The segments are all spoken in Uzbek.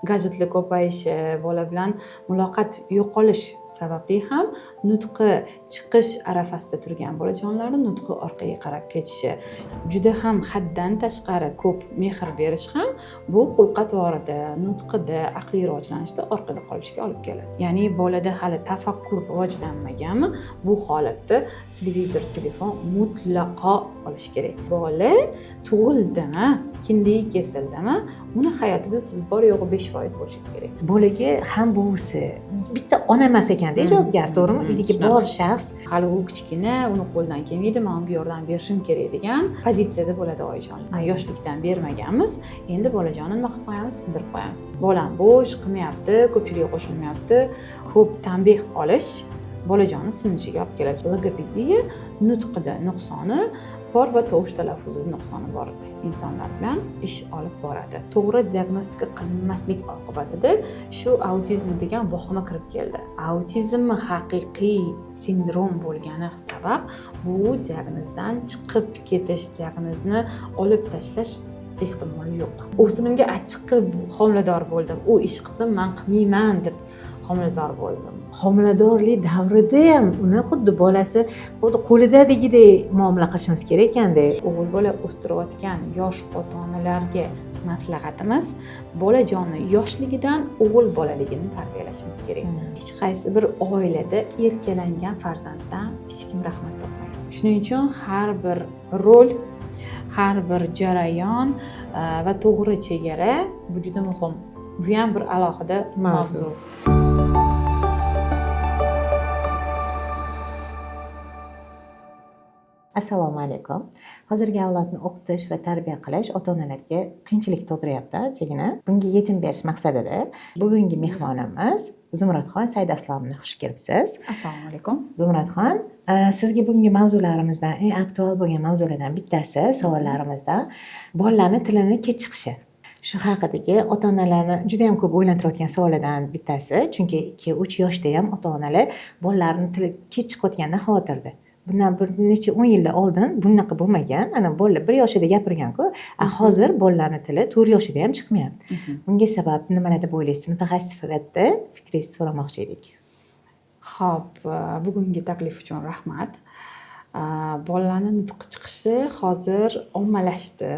Gadjetlar ko'payishi, bola bilan muloqot yo'qolish sababli ham nutqi chiqish arafasida turgan bolajonlarni nutqi orqaga qarab ketishi, juda ham haddan tashqari ko'p mehr berish ham bu xulq-atvorida, nutqida, aqliy rivojlanishda orqada qolishga olib keladi. Ya'ni bolada hali tafakkur rivojlanmaganmi, bu holatda televizor, telefon mutlaqo olish kerak. Bola tug'ildimi, kindigi kesildimi, uni hayotida siz bor yo'g'i 5% bo'lishingiz kerak. Bolaga ham buvisi bitta ona emas ekanda javobgar, to'g'rimi? Uydagi bor shaxs hali u kichkina, uni qo'ldan kelmaydi, men unga yordam berishim kerak degan pozitsiyada bo'ladi oyijon. Yoshlikdan bermaganmiz, endi bolajonni nima qilib qo'yamiz, sindirib qo'yamiz. Bolam bo'sh qilmayapti, ko'pchilikka qo'shilmayapti, ko'p tanbeh olish bolajonni sinishiga olib keladi. Logopediya nutqida nuqsoni bor va tovush talaffuzida nuqsoni bor insonlar bilan ish olib boradi. To'g'ri diagnostika qilinmaslik oqibatida shu autizm degan vahima kirib keldi. Autizm haqiqiy sindrom bo'lgani sabab bu diagnozdan chiqib ketish, diagnozni olib tashlash ehtimoli yo'q. O'zimga achchiq homilador bo'ldim. U ish qilsin, men qilmayman deb homilador bo'ldim. Homiladorlik davrida ham uni xuddi bolasi xuddi qo'lidagidek muomala qilishimiz kerak ekanda. O'g'il bola o'stirayotgan yosh ota-onalarga maslahatimiz, bolajonni yoshligidan o'g'il bolaligini tarbiyalashimiz kerak. Hech qaysi bir oilada erkalangan farzanddan hech kim rahmat topmaydi. Shuning uchun har bir rol, har bir jarayon va to'g'ri chegara bu juda muhim. Bu ham bir alohida mavzu. Assalomu alaykum. Hozirgi avlodni o'qitish va tarbiya qilish ota-onalarga qiyinchilik tug'diryapti anchagina. Bunga yechim berish maqsadida bugungi mehmonimiz Zumradxon Saidaslomovna, xush kelibsiz. Assalomu alaykum. Zumradxon, sizga bugungi mavzularimizdan eng aktual bo'lgan mavzulardan bittasi, savollarimizdan bolalarning tilini kech chiqishi. Shu haqidagi ota-onalarni juda ham ko'p o'ylantirayotgan savollardan bittasi, chunki 2-3 yoshda ham ota-onalar bolalarning tili kech chiqayotganidan xavotirda. Bundan bir necha 10 yillar oldin bunaqa bo'lmagan. Ana bolalar 1 yoshida gapirgan-ku, hozir bolalarning tili 4 yoshida ham chiqmayapti. Bunga sabab nimalar deb o'ylaysiz? Mutaxassis sifatida fikringizni so'ramoqchi edik. Xo'p, bugungi taklif uchun rahmat. Bolalarning nutqi chiqishi hozir ommalashdi.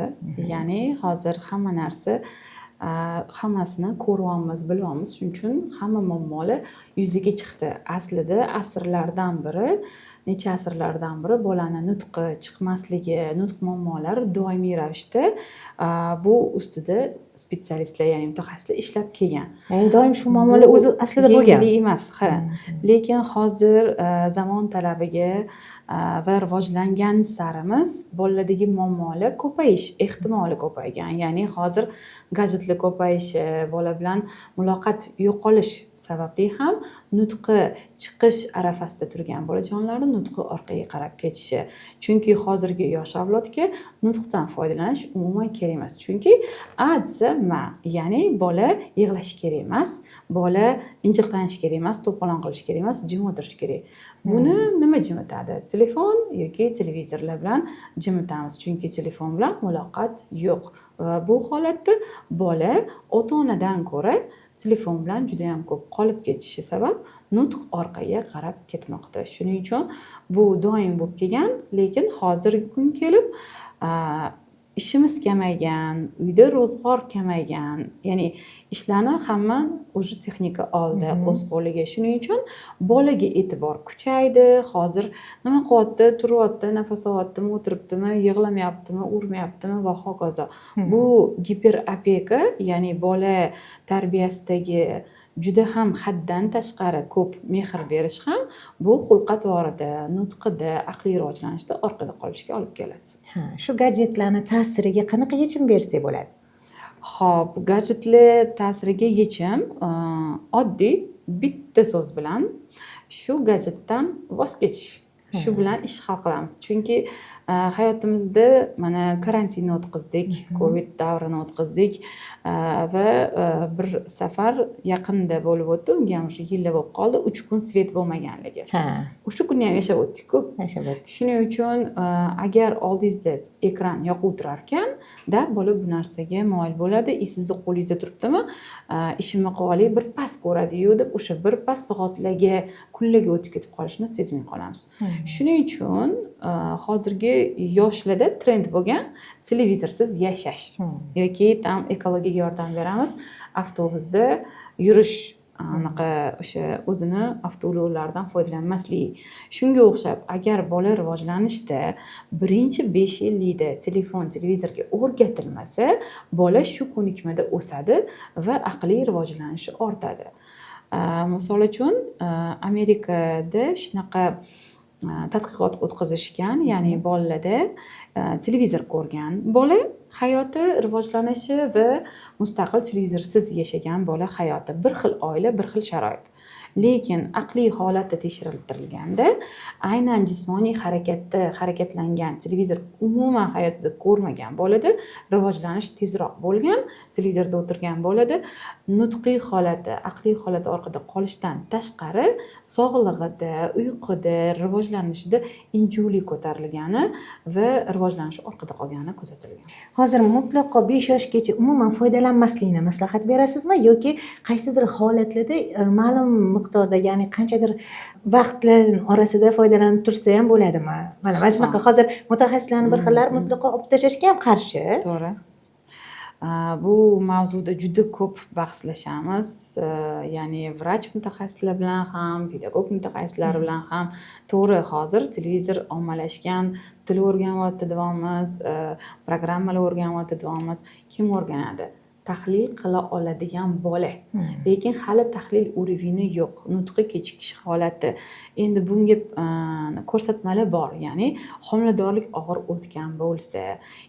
Ya'ni hozir hamma narsa hammasini ko'ryapmiz, bilyapmiz. Shuning uchun hamma muammolar yuzaga chiqdi. Aslida asrlardan biri, necha asrlardan biri bolani nutqi chiqmasligi, nutq muammolari doimiy ravishda bu ustida spetsialistlar, ya'ni mutaxassislar ishlab kelgan. Ya'ni doim shu muammolar o'zi aslida bo'lgan. Yangilik emas, ha. Lekin hozir zamon talabiga va rivojlangan sarimiz bolalardagi muammolar ko'payish ehtimoli ko'paygan. Ya'ni hozir gadjetlar ko'payishi, bola bilan muloqot yo'qolish sababli ham nutqi chiqish arafasida turgan bolajonlarni nutqi orqaga qarab ketishi. Chunki hozirgi yosh avlodga nutqdan foydalanish umuman kerak emas. Chunki a desa ma, ya'ni bola yig'lashi kerak emas, bola injiqlanishi kerak emas, to'polon qilish kerak emas, jim o'tirish kerak. Buni nima jimitadi? Telefon yoki televizorlar bilan jimitamiz, chunki telefon bilan muloqot yo'q. Va bu holatda bola ota-onadan ko'ra telefon bilan juda ham ko'p qolib ketishi sabab nutq orqaga qarab ketmoqda. Shuning uchun bu doim bo'lib kelgan, lekin hozirgi kun kelib ishimiz kamaygan, uyda ro'zg'or kamaygan, ya'ni ishlarni hamma уже texnika oldi o'z qo'liga. Shuning uchun bolaga e'tibor kuchaydi. Hozir nima qilyapti, turyapti, nafas olyaptimi, o'tiribdimi, yig'lamayaptimi, urmayaptimi va hokazo. Bu giperopeka, ya'ni bola tarbiyasidagi juda ham haddan tashqari ko'p mehr berish ham bu xulq-atvorida, nutqida, aqliy rivojlanishda orqada qolishga olib keladi. Ha, shu gadjetlarning ta'siriga qanaqa yechim bersak bo'ladi? Xo'p, gadjetlar ta'siriga yechim oddiy bitta so'z bilan shu gadjetdan voz kechish. Shu bilan ish hal qilamiz. Chunki Hayotimizda mana karantinni o'tkazdik, Covid davrini o'tkazdik va bir safar yaqinda bo'lib o'tdi, unga ham o'sha yillar bo'lib qoldi, 3 kun свет bo'lmaganligi. O'sha kunni ham yashab o'tdikku. Yashab o'tdik. Shuning uchun agar oldingizda ekran yoqib turar ekan da, bola bu narsaga moyil bo'ladi и sizni qo'lingizda turibdimi, ishimni qilib olay, bir pas ko'radiyu deb, o'sha bir pas soatlarga, kunlarga o'tib ketib qolishini sezmay qolamiz. Shuning uchun hozirgi yoshlarda trend bo'lgan televizorsiz yashash yoki там ekologiyaga yordam beramiz, avtobusda yurish, anaqa o'sha o'zini avtoulovlardan foydalanmaslik. Shunga o'xshab, agar bola rivojlanishda birinchi 5 yillikda telefon, televizorga o'rgatilmasa, bola shu ko'nikmada o'sadi va aqliy rivojlanishi ortadi. Misol uchun, Amerikada shunaqa tadqiqot o'tkazishgan, ya'ni bolalarda televizor ko'rgan bola hayoti rivojlanishi va mustaqil televizorsiz yashagan bola hayoti, bir xil oila, bir xil sharoit, lekin aqliy holati tekshiriltirilganda, aynan jismoniy harakatda harakatlangan, televizor umuman hayotida ko'rmagan bolada rivojlanish tezroq bo'lgan. Televizorda o'tirgan bolada nutqiy holati, aqliy holati orqada qolishdan tashqari, sog'lig'ida, uyquda, rivojlanishida injuqlik ko'tarilgani va rivojlanishi orqada qolgani kuzatilgan. Hozir mutlaqo 5 yoshgacha umuman foydalanmaslikni maslahat berasizmi yoki qaysidir holatlarda ma'lum miqdorda, ya'ni qanchadir vaqtlar orasida foydalanib tursa ham bo'ladimi? Mana shunaqa hozir mutaxassislarni bir xillari mutlaqo olib tashlashga ham qarshi. To'g'ri. Bu mavzuda juda ko'p bahslashamiz, ya'ni vrach mutaxassislar bilan ham, pedagog mutaxassislar bilan ham. To'g'ri, hozir televizor ommalashgan, til o'rganyapti deyapmiz, programmalar o'rganyapti deyapmiz. Kim o'rganadi? Tahlil qila oladigan bola. Lekin hali tahlil уровень i yo'q, nutqi kechikish holati. Endi bunga ko'rsatmalar bor, ya'ni homiladorlik og'ir o'tgan bo'lsa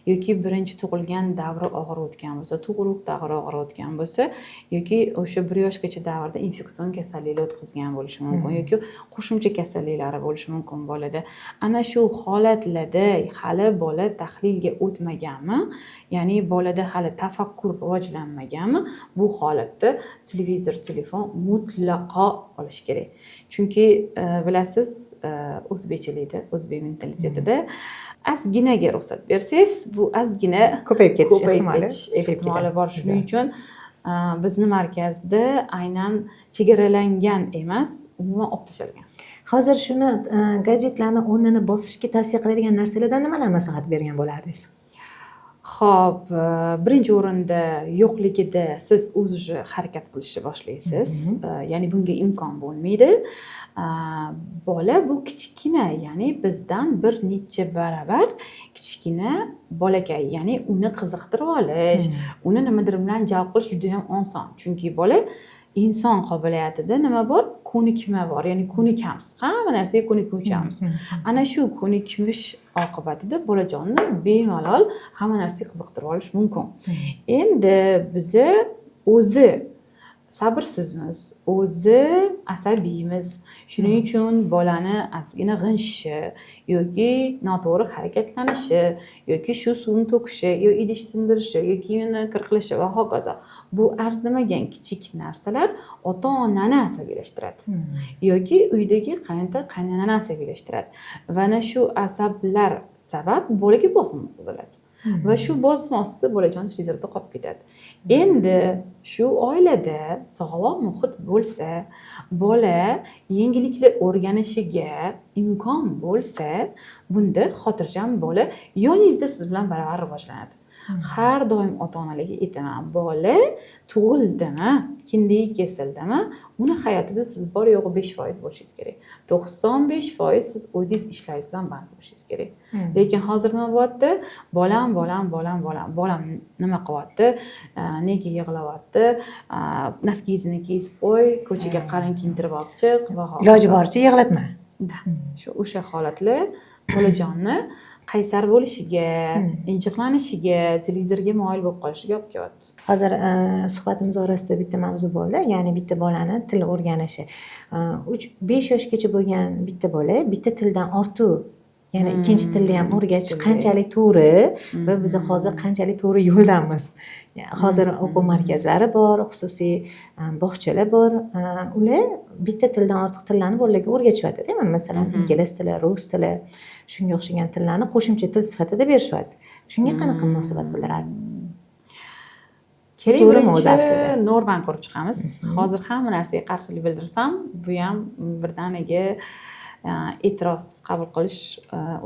yoki birinchi tug'ilgan davri og'ir o'tgan bo'lsa, tug'ruq davri og'ir o'tgan bo'lsa yoki o'sha 1 yoshgacha davrda infeksion kasalliklar o'tkazgan bo'lishi mumkin yoki qo'shimcha kasalliklari bo'lishi mumkin bolada. Ana shu holatlarda hali bola tahlilga o'tmaganmi, ya'ni bolada hali tafakkur rivojlanmaganmi, bu holatda televizor, telefon mutlaqo olish kerak. Chunki bilasiz, o'zbekchilikda, o'zbek mentalitetida ozginaga ruxsat bersangiz, bu ozgina ko'payib ketish ko'payib ehtimoli ketish kuchayib ehtimoli ketadi. bor. Shuning uchun bizni markazda aynan chegaralangan emas, umuman olib tashlangan. Hozir shuni gadjetlarni o'rnini bosishga tavsiya qiladigan narsalardan nimalar maslahat bergan bo'lardingiz? Ho'p, birinchi o'rinda yo'qligida siz o'zi harakat qilishni boshlaysiz. Ya'ni bunga imkon bo'lmaydi. Bola bu kichkina, ya'ni bizdan bir necha baravar kichkina bolakay, ya'ni uni qiziqtirib olish, uni nimadir bilan jalb qilish juda yam oson, chunki bola inson qobiliyatida nima bor? Ko'nikma bor, ya'ni ko'nikamiz, hamma narsaga ko'nikuvchanmiz. Ana shu ko'nikmish oqibatida bolajonni bemalol hamma narsaga qiziqtirib olish mumkin. Endi biza o'zi sabrsizmiz, o'zi asabiymiz. Shuning uchun bolani ozgina g'inshishi yoki noto'g'ri harakatlanishi yoki shu suvni to'kishi yo idish sindirishi yo kiyimini kir qilishi va hokazo, bu arzimagan kichik narsalar ota onani asabiylashtiradi yoki uydagi qaynota, qaynonani asabiylashtiradi va ana shu asablar sabab bolaga bosim o'tkaziladi va shu bosim ostida bolajon televizorda qolib ketadi. Endi shu oilada sog'lom muhit bo'lsa, bola yengilliklar o'rganishiga imkon bo'lsa, bunda xotirjam bola yoningizda siz bilan baravar rivojlanadi. Har doim ota onalarga aytaman, bola tug'ildimi, kindigi kesildimi, uni hayotida siz bor yo'g'i 5% bo'lishingiz kerak, 95% siz o'zingiz ishlaringiz bilan band bo'lishingiz kerak. Lekin hozir nima bo'lyapti? Bolam, bolam, bolam, bolam, bolam nima qilyapti, nega yig'layapti, носки sini kiyizib qo'y, ko'chaga qalin kiyintirib olib chiq va hokazo. Iloji boricha yig'latma. Да, shu o'sha holatlar bolajonni qaysar bo'lishiga, injiqlanishiga, televizorga moyil bo'lib qolishiga olib kelyapti. Hozir suhbatimiz orasida bitta mavzu bo'ldi, ya'ni bitta bolani til o'rganishi. 3-5 yoshgacha bo'lgan bitta bola bitta tildan ortiq Ya'ni ikkinchi tilni ham o'rgatish Ikkinchi tilli. qanchalik to'g'ri va biz hozir qanchalik to'g'ri yo'ldamiz? Hozir o'quv markazlari bor, xususiy bog'chalar bor. Ular bitta tildan ortiq tillarni bolalarga o'rgatishyapti-da. Masalan, ingliz tili, rus tili, shunga o'xshagan tillarni qo'shimcha til sifatida berishyapti. Shunga qanaqa munosabat bildirardingiz? Keling, To'g'rimi o'zi birinchi aslida? normani ko'rib chiqamiz. Hozir hamma narsaga qarshilik bildirsam, bu ham birdaniga e'tiroz qabul qilish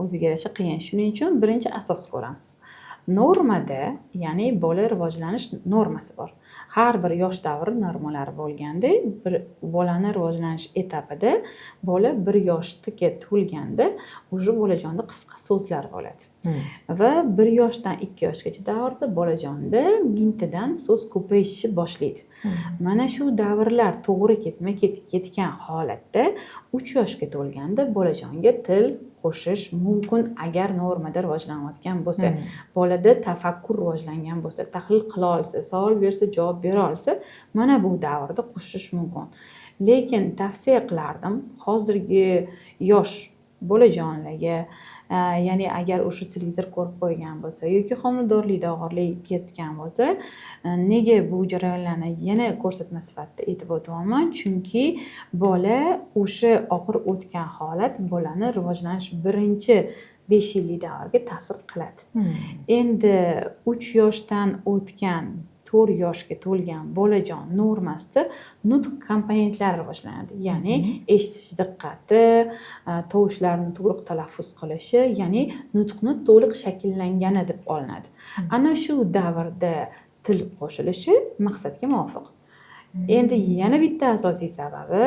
o'ziga yarasha qiyin. Shuning uchun birinchi asos ko'ramiz. Normada, ya'ni bola rivojlanish normasi bor. Har bir yosh davri normalari bo'lganda, bir bolani rivojlanish etapida bola 1 yoshga to'lganda уже bolajonda qisqa so'zlar bo'ladi. Va 1 yoshdan 2 yoshgacha davrda bolajonda 1000 tadan so'z ko'payishni boshlaydi. Mana shu davrlar to'g'ri ketma ket ketgan holatda 3 yoshga to'lganda bolajonga til qo'shish mumkin, agar normada rivojlanayotgan bo'lsa, bolada tafakkur rivojlangan bo'lsa, tahlil qila olsa, savol bersa javob bera olsa, mana bu davrda qo'shish mumkin. Lekin tavsiya qilardim hozirgi yosh bolajonlarga, ya'ni agar o'sha televizor ko'rib qo'ygan bo'lsa yoki homiladorlikda og'irlik ketgan bo'lsa, nega bu jarayonlarni yana ko'rsatma sifatida aytib o'tyapman? Chunki bola o'sha og'ir o'tgan holat bolani rivojlanish birinchi 5 yillik davrga ta'sir qiladi. Endi 3 yoshdan o'tgan, 4 yoshga to'lgan bolajon normasida nutq komponentlari rivojlanadi, ya'ni eshitish diqqati, tovushlarni to'liq talaffuz qilishi, ya'ni nutqni to'liq shakllangani deb olinadi. Ana shu davrda til qo'shilishi maqsadga muvofiq. Endi yana bitta asosiy sababi: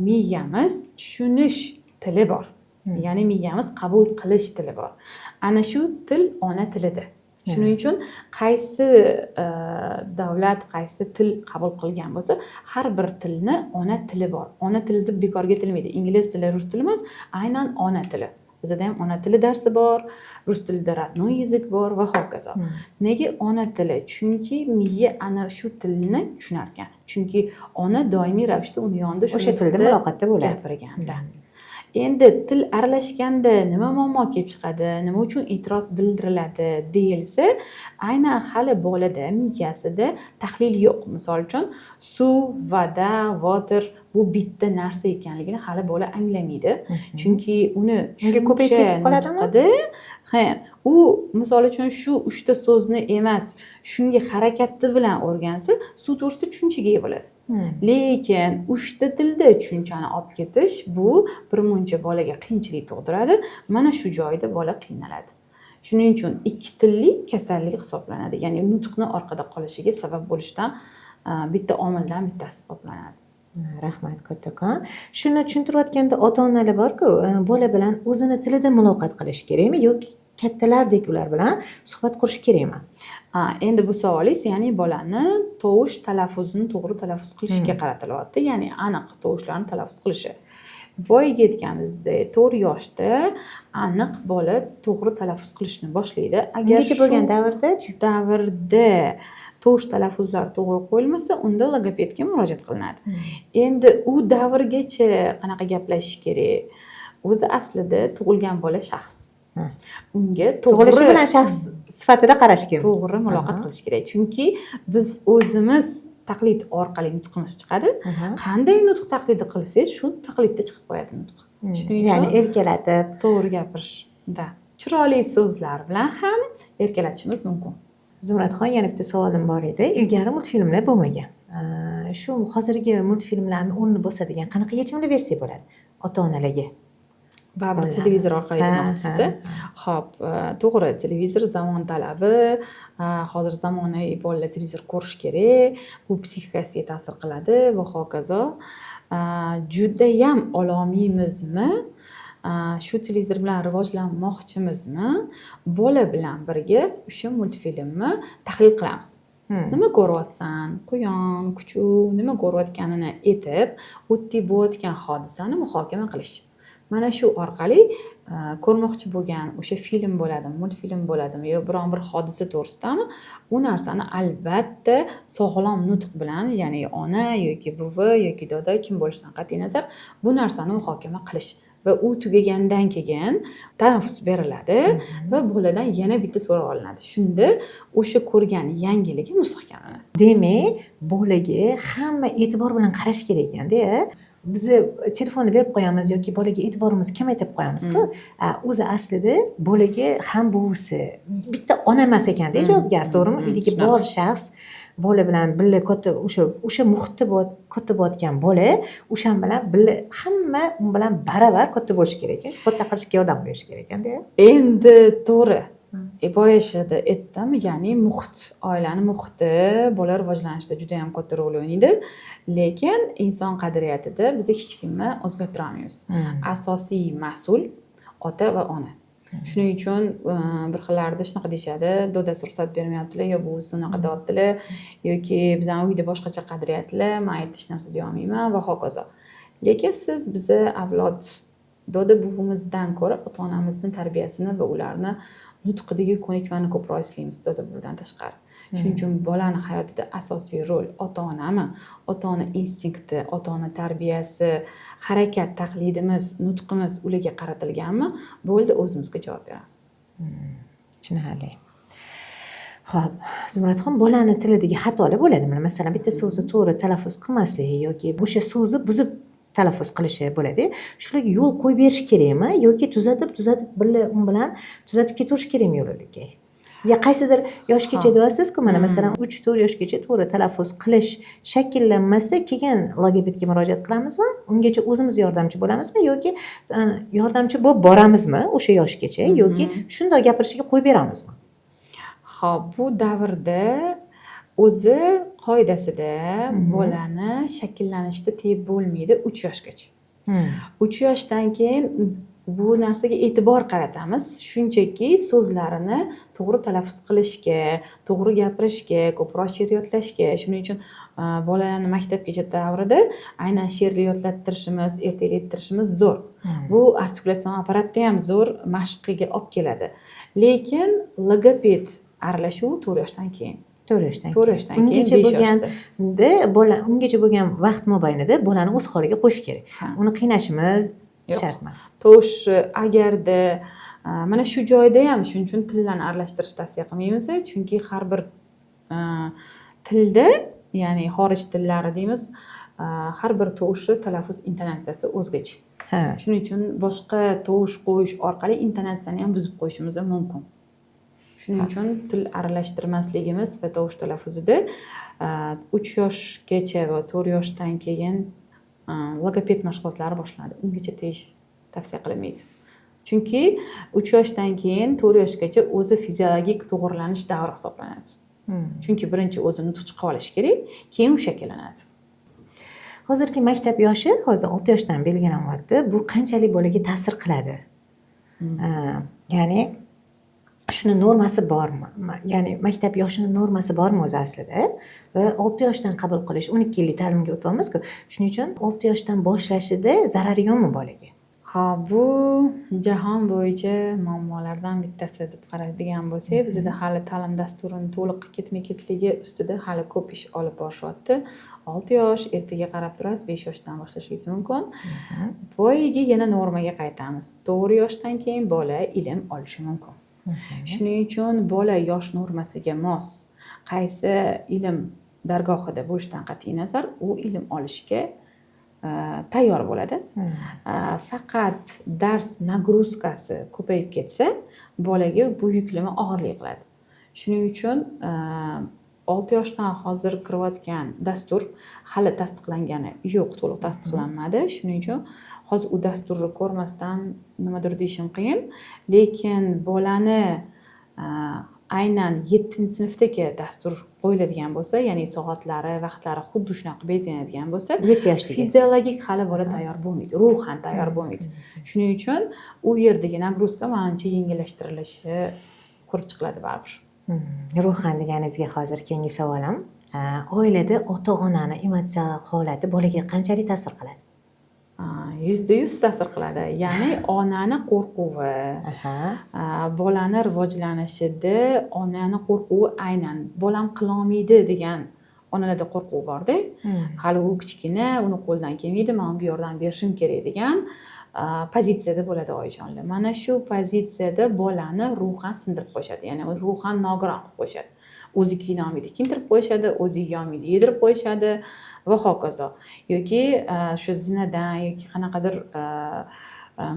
miyamiz tushunish tili bor, ya'ni miyamiz qabul qilish tili bor. Ana shu til ona tilida. Shuning uchun qaysi davlat qaysi til qabul qilgan bo'lsa, har bir tilni ona tili bor. Ona tili deb bekorga aytilmaydi. Ingliz tili, rus tili emas, aynan ona tili. Bizada ham ona tili darsi bor, rus tilida родной язык bor va hokazo. Nega ona tili? Chunki miya ana shu tilni tushunar ekan, chunki ona doimiy ravishda uni yonida shu O'sha tilda tilda muloqotda bo'ladi. gapirganda. Endi til aralashganda nima muammo kelib chiqadi, nima uchun e'tiroz bildiriladi deyilsa, aynan hali bolada miyasida tahlil yo'q. Misol uchun, suv, вода, water bu bitta narsa ekanligini hali bola anglamaydi, chunki uni Unga ko'payib tushuncha ketib qoladimi? nutqida. Ha, u misol uchun shu uchta so'zni emas, shunga harakati bilan o'rgansa, suv to'g'risida tushunchaga ega bo'ladi. Lekin uchta tilda tushunchani olib ketish bu birmuncha bolaga qiyinchilik tug'diradi. Mana shu joyda bola qiynaladi. Shuning uchun ikki tilli kasallik hisoblanadi, ya'ni nutqni orqada qolishiga sabab bo'lishdan bitta omildan bittasi hisoblanadi. Rahmat kattakon. Shuni tushuntirayotganda ota onalar borku, bola bilan o'zini tilida muloqot qilish kerakmi yoki kattalardek ular bilan suhbat qurish kerakmi? Ha, endi bu savolingiz, ya'ni bolani tovush talaffuzini to'g'ri talaffuz qilishga qaratilyapti, ya'ni aniq tovushlarni talaffuz qilishi. Boyagi aytganimizdek, 4 yoshda aniq bola to'g'ri talaffuz qilishni boshlaydi. Agar Ungacha bo'lgan shu davrdachi? davrda tovush talaffuzlari to'g'ri qo'yilmasa, unda logopedga murojaat qilinadi. Endi u davrgacha qanaqa gaplashish kerak? O'zi aslida tug'ilgan bola shaxs, unga Tug'ilishi to'g'ri bilan shaxs sifatida qarash kerak. to'g'ri muloqot qilish kerak, chunki biz o'zimiz taqlid orqali nutqimiz chiqadi. Qanday nutq taqlidi qilsangiz, shu taqlidda chiqib qo'yadi nutq. Shuning Ya'ni uchun erkalatib. to'g'ri gapirish da, chiroyli so'zlar bilan ham erkalatishimiz mumkin. Zumradxon, yana bitta savolim bor edi. Ilgari multfilmlar bo'lmagan. Shu hozirgi multfilmlarni o'rnini bosadigan qanaqa yechimlar bersak bo'ladi ota onalarga? Baribir Bolalarni. televizor orqali Ha, aytmoqchisiz. Ho'p, to'g'ri, televizor zamon talabi. Hozir zamonaviy bolalar televizor ko'rishi kerak, bu psixikasiga ta'sir qiladi va hokazo. Judayam ololmaymizmi, shu televizor bilan rivojlanmoqchimizmi, bola bilan birga o'sha multfilmni tahlil qilamiz. Nima ko'ryapsan, quyon, kuchuk, nima ko'rayotganini aytib, u yerda bo'layotgan hodisani muhokama qilish. Mana shu orqali ko'rmoqchi bo'lgan o'sha film bo'ladimi, multfilm bo'ladimi yo biron bir hodisa to'g'risidami, u narsani albatta sog'lom nutq bilan, ya'ni ona yoki buvi yoki doda, kim bo'lishidan qat'iy nazar, bu narsani muhokama qilish. Va u tugagandan keyin tanaffus beriladi va boladan yana bitta so'roq olinadi. Shunda o'sha ko'rgan yangiligi mustahkamlanadi. Demak, bolaga hamma e'tibor bilan qarash kerak ekanda. Bizni telefonni berib qo'yamiz yoki bolaga e'tiborimizni kamaytirib qo'yamizku. O'zi aslida bolaga ham buvisi, bitta ona emas ekanda javobgar, to'g'rimi? Uydagi bor shaxs bola bilan birga katta, o'sha muhitda katta bo'layotgan bola o'shan bilan birga, hamma u bilan baravar katta bo'lishi kerak ekan, katta qilishga yordam berish kerak ekanda. Endi to'g'ri. Boya aytdim, ya'ni muhit, oilani muhiti bola rivojlanishida juda yam katta rol o'ynaydi. Lekin inson qadriyatida biz hech kimni o'zgartira olmaymiz. Asosiy mas'ul ota va ona. Shuning uchun bir xillarda shunaqa deyishadi: dodasi ruxsat bermayaptilar, yo buvisi unaqa deyaptilar, yoki bizani uyda boshqacha qadriyatlar, man hech narsa deyolmayman va hokazo. Lekin siz biza avlod doda buvimizdan ko'ra ota onamizni tarbiyasini va ularni nutqidagi ko'nikmani ko'proq eslaymiz doda buvidan tashqari. Shuning uchun bolani hayotida asosiy rol ota onami, ota ona instinkti, ota ona tarbiyasi, harakat taqlidimiz, nutqimiz ularga qaratilganmi, bo'ldi, o'zimizga javob beramiz. Tushunarli. Ho'p, Zumradxon, bolani tilidagi xatolar bo'ladimi? Masalan, bitta so'zni to'g'ri talaffuz qilmasligi yoki o'sha so'zni buzib talaffuz qilishi bo'ladi. Shularga yo'l qo'yib berish kerakmi yoki tuzatib, tuzatib birga u bilan tuzatib ketaverish kerakmi yo'l-yo'lakay? Ya qaysidir yoshgacha deyapsiz-ku, mana masalan, 3-4 yoshgacha to'g'ri talaffuz qilish shakllanmasa, keyin logopedga murojaat qilamizmi? Ungacha o'zimiz yordamchi bo'lamizmi yoki yordamchi bo'lib boramizmi o'sha yoshgacha yoki shundoq gapirishiga qo'yib beramizmi? Xo'p, bu davrda o'zi qoidasida bolani shakllanishda teyib bo'lmaydi 3 yoshgacha. 3 yoshdan keyin bu narsaga e'tibor qaratamiz. Shunchaki so'zlarini to'g'ri talaffuz qilishga, to'g'ri gapirishga, ko'proq she'r yodlashga. Shuning uchun bolani maktabgacha davrida aynan she'rni yodlattirishimiz, ertaklattirishimiz zo'r. Bu artikulyatsion apparatda ham zo'r mashqiga olib keladi. Lekin logoped aralashuvi 4 yoshdan keyin. 4 yoshdan 4 yoshdan keyin, Ungacha 5 bo'lganda yoshda. bola, ungacha bo'lgan vaqt mobaynida bolani o'z holiga qo'yish kerak. Ha. Uni qiynashimiz Yo'q. shart emas. Tovush agarda mana shu joyda ham shuning uchun tillarni aralashtirish tavsiya qilmaymiz, chunki har bir tilda, ya'ni xorij tillari deymiz, har bir tovushni talaffuz intonatsiyasi o'zgacha. Shuning uchun boshqa tovush qo'yish orqali intonatsiyani ham buzib qo'yishimiz mumkin. Shuning uchun til aralashtirmasligimiz va tovush talaffuzida 3 yoshgacha va 4 yoshdan keyin logoped mashg'ulotlari boshlanadi. Ungacha teyish tavsiya qilinmaydi. Chunki 3 yoshdan keyin 4 yoshgacha o'zi fiziologik to'g'rilanish davri hisoblanadi. Chunki birinchi o'zi nutq chiqib olishi kerak, keyin u shakllanadi. Hozirgi maktab yoshi hozir 6 yoshdan belgilanyapti. Bu qanchalik bolaga ta'sir qiladi? Ya'ni shuni normasi bormi? Ya'ni maktab yoshini normasi bormi o'zi aslida? Va 6 yoshdan qabul qilish, 12 yillik ta'limga o'tyapmiz-ku. Shuning uchun 6 yoshdan boshlashida zarari yo'qmi bolaga? Ha, bu jahon bo'yicha muammolardan bittasi deb qaraydigan bo'lsak, bizda hali ta'lim dasturini to'liq ketma-ketligi ustida hali ko'p ish olib borishyapti. 6 yosh, ertaga qarab turasiz, 5 yoshdan boshlashingiz mumkin. Boyagi yana normaga qaytamiz. 4 yoshdan keyin bola ilm olishi mumkin. Shuning uchun bola yosh normasiga mos qaysi ilm dargohida bo'lishidan qat'iy nazar, u ilm olishga tayyor bo'ladi. Faqat dars нагрузка si ko'payib ketsa, bolaga bu yuklama og'irlik qiladi. Shuning uchun 6 yoshdan hozir kirayotgan dastur hali tasdiqlangani yo'q, to'liq tasdiqlanmadi. Shuning uchun hozir u dasturni ko'rmasdan nimadir deyishim qiyin. Lekin bolani aynan 7-sinfdagi dastur qo'yiladigan bo'lsa, ya'ni soatlari, vaqtlari xuddi shunaqa belgilanadigan bo'lsa, 7 yoshligi. fiziologik hali bola tayyor bo'lmaydi, ruhan tayyor bo'lmaydi. Shuning uchun u yerdagi нагрузка manimcha yengillashtirilishi ko'rib chiqiladi baribir. Ruhan deganingizga hozir keyingi savolim. Oilada ota-onani emotsional holati bolaga qanchalik ta'sir qiladi? 100% ta'sir qiladi. Ya'ni onani qo'rquvi, bolani rivojlanishida onani qo'rquvi, aynan bolam qilolmaydi degan onalarda qo'rquv borda. Hali u kichkina, uni qo'lidan kelmaydi, men unga yordam berishim kerak degan. Pozitsiyada bo'ladi oyijonlar. Mana shu pozitsiyada bolani ruhan sindirib qo'yishadi, ya'ni ruhan nogiron qilib qo'yishadi. O'zi kiyinolmaydi, kiyintirib qo'yishadi, o'zi yeyolmaydi, yedirib qo'yishadi va hokazo. Yoki shu zinadan yoki qanaqadir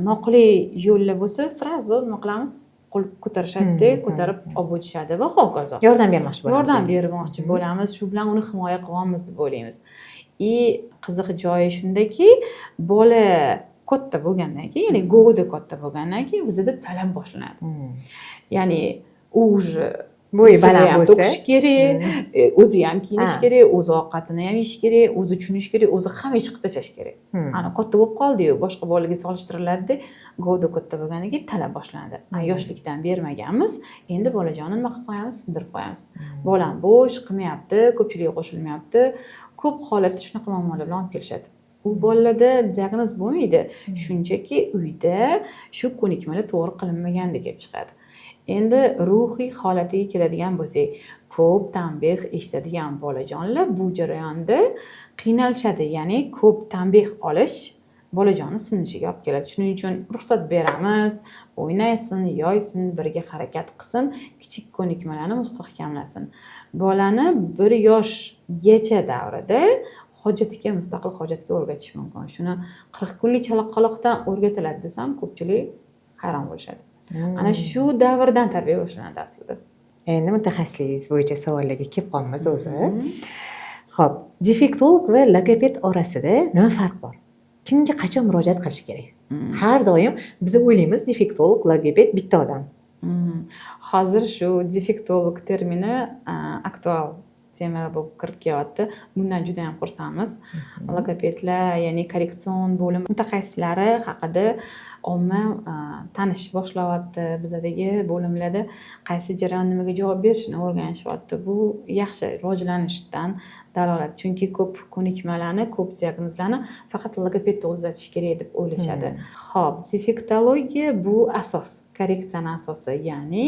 noqulay yo'llar bo'lsa, сразу nima qilamiz, qo'l ko'tarishadida, ko'tarib olib o'tishadi va hokazo. Yordam bermoqchi bo'lamiz Yordam unga. bermoqchi bo'lamiz, shu bilan uni himoya qilyapmiz deb o'ylaymiz. И qiziq joyi shundaki, bola katta bo'lgandan keyin, ya'ni govda katta bo'lgandan keyin bizada talab boshlanadi. Ya'ni u уже Bo'yi ustida baland ham bo'lsa. to'kish kerak, o'zi ham kiyinish kerak, o'zi ovqatini ham yeyish kerak, o'zi tushunishi kerak, o'zi hamma ish qilib tashlash kerak. Ana katta bo'lib qoldiyu, boshqa bolaga solishtiriladida, govda katta bo'lgandan keyin talab boshlanadi. A yoshlikdan bermaganmiz, endi bolajonni nima qilib qo'yamiz? Sindirib qo'yamiz. Bolam bo'sh, qilmayapti, ko'pchilikka qo'shilmayapti. Ko'p holatda shunaqa muammolar bilan olib kelishadi. U bolalarda diagnoz bo'lmaydi, shunchaki uyda shu ko'nikmalar to'g'ri qilinmaganda kelib chiqadi. Endi ruhiy holatiga keladigan bo'lsak, ko'p tanbeh eshitadigan bolajonlar bu jarayonda qiynalishadi, ya'ni ko'p tanbeh olish bolajonni sinishiga olib keladi. Shuning uchun ruxsat beramiz, o'ynasin, yoysin, birga harakat qilsin, kichik ko'nikmalarni mustahkamlasin. Bolani 1 yoshgacha davrida hojatga, mustaqil hojatga o'rgatish mumkin. Shuni 40 kunlik chaqaloqdan o'rgatiladi desam, ko'pchilik hayron bo'lishadi. Ana shu davrdan tarbiya boshlanadi aslida. Endi mutaxassisligingiz bo'yicha savollarga kelib qolamiz o'zi. Ho'p, defektolog va logoped orasida nima farq bor? Kimga qachon murojaat qilish kerak? Har doim biz o'ylaymiz, defektolog, logoped bitta odam. Hozir shu defektolog termini aktual tema bo'lib kirib kelyapti. Bundan juda yam xursandmiz. Logopedlar, ya'ni korreksion bo'lim mutaxassislari haqida omma tanish boshlayapti. Bizadagi bo'limlarda qaysi jarayon nimaga javob berishini o'rganishyapti. Bu yaxshi rivojlanishdan dalolat, chunki ko'p ko'nikmalarni, ko'p diagnozlarni faqat logopedda o'zlatish kerak deb o'ylashadi. Ho'p, defektologiya bu asos, korreksiyani asosi, ya'ni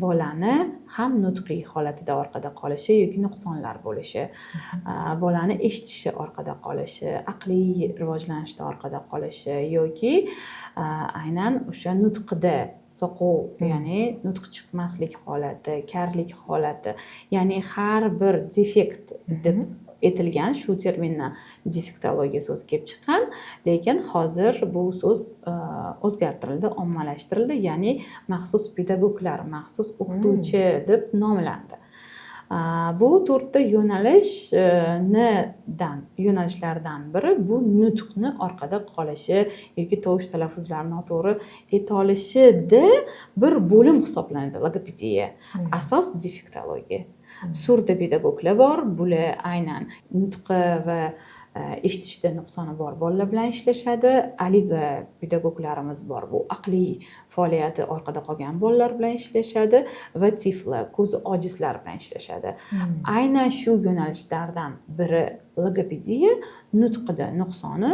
bolani ham nutqiy holatida orqada qolishi yoki nuqsonlar bo'lishi, bolani eshitishi orqada qolishi, aqliy rivojlanishda orqada qolishi yoki aynan o'sha nutqida soqov, ya'ni nutq chiqmaslik holati, karlik holati, ya'ni har bir defekt deb aytilgan. Shu termindan defektologiya so'zi kelib chiqqan, lekin hozir bu so'z o'zgartirildi, ommalashtirildi, ya'ni maxsus pedagoglar, maxsus o'qituvchi deb nomlandi. Bu to'rtta yo'nalishdan, yo'nalishlardan biri bu nutqni orqada qolishi yoki tovush talaffuzlarini noto'g'ri ayta bir bo'lim hisoblanadi logopediya. Asos defektologiya. Surdopedagoglar bor, bular aynan nutqi va eshitishda nuqsoni bor bolalar bilan ishlashadi. Oligopedagoglarimiz bor, bu aqliy faoliyati orqada qolgan bolalar bilan ishlashadi va tiflo, ko'zi ojizlar bilan ishlashadi. Aynan shu yo'nalishlardan biri logopediya, nutqida nuqsoni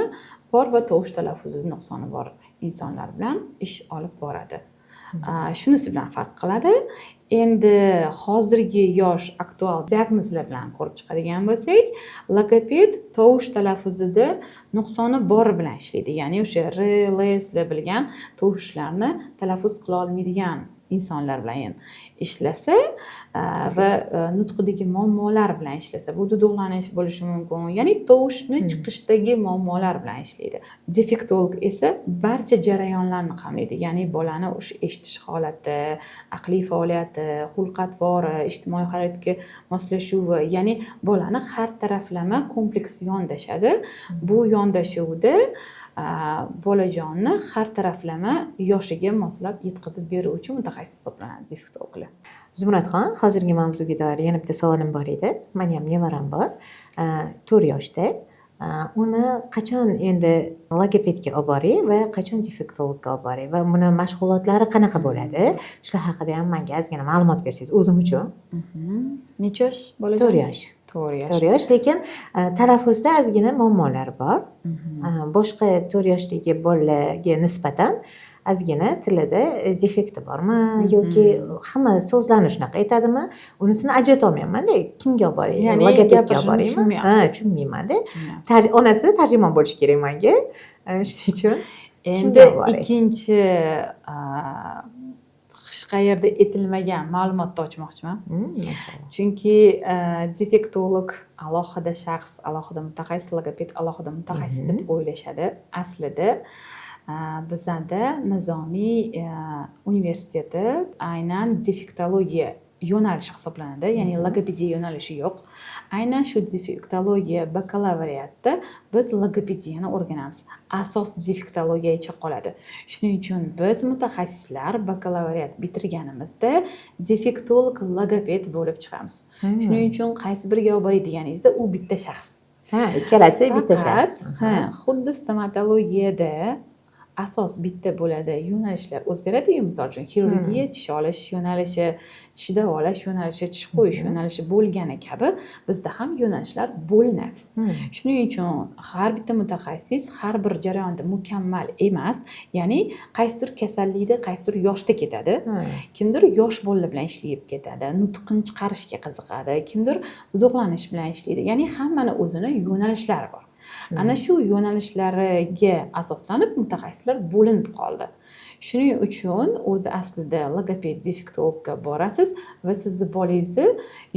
bor va tovush talaffuzida nuqsoni bor insonlar bilan ish olib boradi. Shunisi bilan farq qiladi. Endi hozirgi yosh aktual diagnozlar bilan ko'rib chiqadigan bo'lsak, logoped tovush talaffuzida nuqsoni bor bilan ishlaydi, ya'ni o'sha r, l, s bilgan tovushlarni talaffuz qila olmaydigan insonlar bilan ishlasa va nutqidagi muammolar bilan ishlasa, bu duduqlanish bo'lishi mumkin, ya'ni tovushni chiqishdagi muammolar bilan ishlaydi. Defektolog esa barcha jarayonlarni qamraydi, ya'ni bolani o'sha eshitish holati, aqliy faoliyati, xulq atvori, ijtimoiy hayotga moslashuvi, ya'ni bolani har taraflama kompleks yondashadi. Bu yondashuvda bolajonni har taraflama yoshiga moslab yetkazib beruvchi mutaxassis hisoblanadi defektologlar. Zumradxon, hozirgi mavzuga doir yana bitta savolim bor edi. Mani ham nevaram bor, 4 yoshda. Uni qachon endi logopedga olib boray va qachon defektologga olib boray va buni mashg'ulotlari qanaqa bo'ladi? Shular haqida ham manga ozgina ma'lumot bersangiz o'zim uchun. Necha yosh bolajon? 4 yosh. 4 yosh. 4 yosh, lekin talaffuzda ozgina muammolar bor. Boshqa 4 yoshdagi bolalarga nisbatan ozgina tilida defekti bormi yoki hamma so'zlarni shunaqa aytadimi, unisini ajratolmayapmanda. Kimga olib boray? Ya'ni Logopedga olib gapirishini boraymi? Ha. Tushunmayapsiz. Tushunmaymanda. Tushunmayapsiz. Onasi tarjimon bo'lishi kerak manga, shuning uchun. Endi Kimga olib boray? ikkinchi hech qayerda aytilmagan ma'lumotni ochmoqchiman. Mashalloh. Chunki defektolog alohida shaxs, alohida mutaxassis, logoped alohida mutaxassis deb o'ylashadi. Aslida bizada Nizomiy universiteti aynan defektologiya yo'nalishi hisoblanadi, ya'ni logopediya yo'nalishi yo'q. Aynan shu defektologiya bakalavriatda biz logopediyani o'rganamiz. Asos defektologiyacha qoladi. Shuning uchun biz mutaxassislar bakalavriat bitirganimizda defektolog logoped bo'lib chiqamiz. Shuning uchun qaysi biriga olib boray deganingizda, u bitta shaxs. Ha, ikkalasi bitta Faqat, shaxs. ha, xuddi stomatologiyada asos bitta bo'ladi, yo'nalishlar o'zgaradi-yu, misol uchun xirurgiya, tish olish yo'nalishi, tish davolash yo'nalishi, tish qo'yish yo'nalishi bo'lgani kabi bizda ham yo'nalishlar bo'linadi. Shuning uchun har bitta mutaxassis har bir jarayonda mukammal emas, ya'ni qaysidir kasallikda qaysidir yoshda ketadi. Kimdir yosh bolalar bilan ishlab ketadi, nutqini chiqarishga qiziqadi, kimdir duduqlanish bilan ishlaydi. Ya'ni hammani o'zini yo'nalishlari bor. Ana shu yo'nalishlariga asoslanib mutaxassislar bo'linib qoldi. Shuning uchun o'zi aslida logoped defektologga borasiz va sizni bolangizni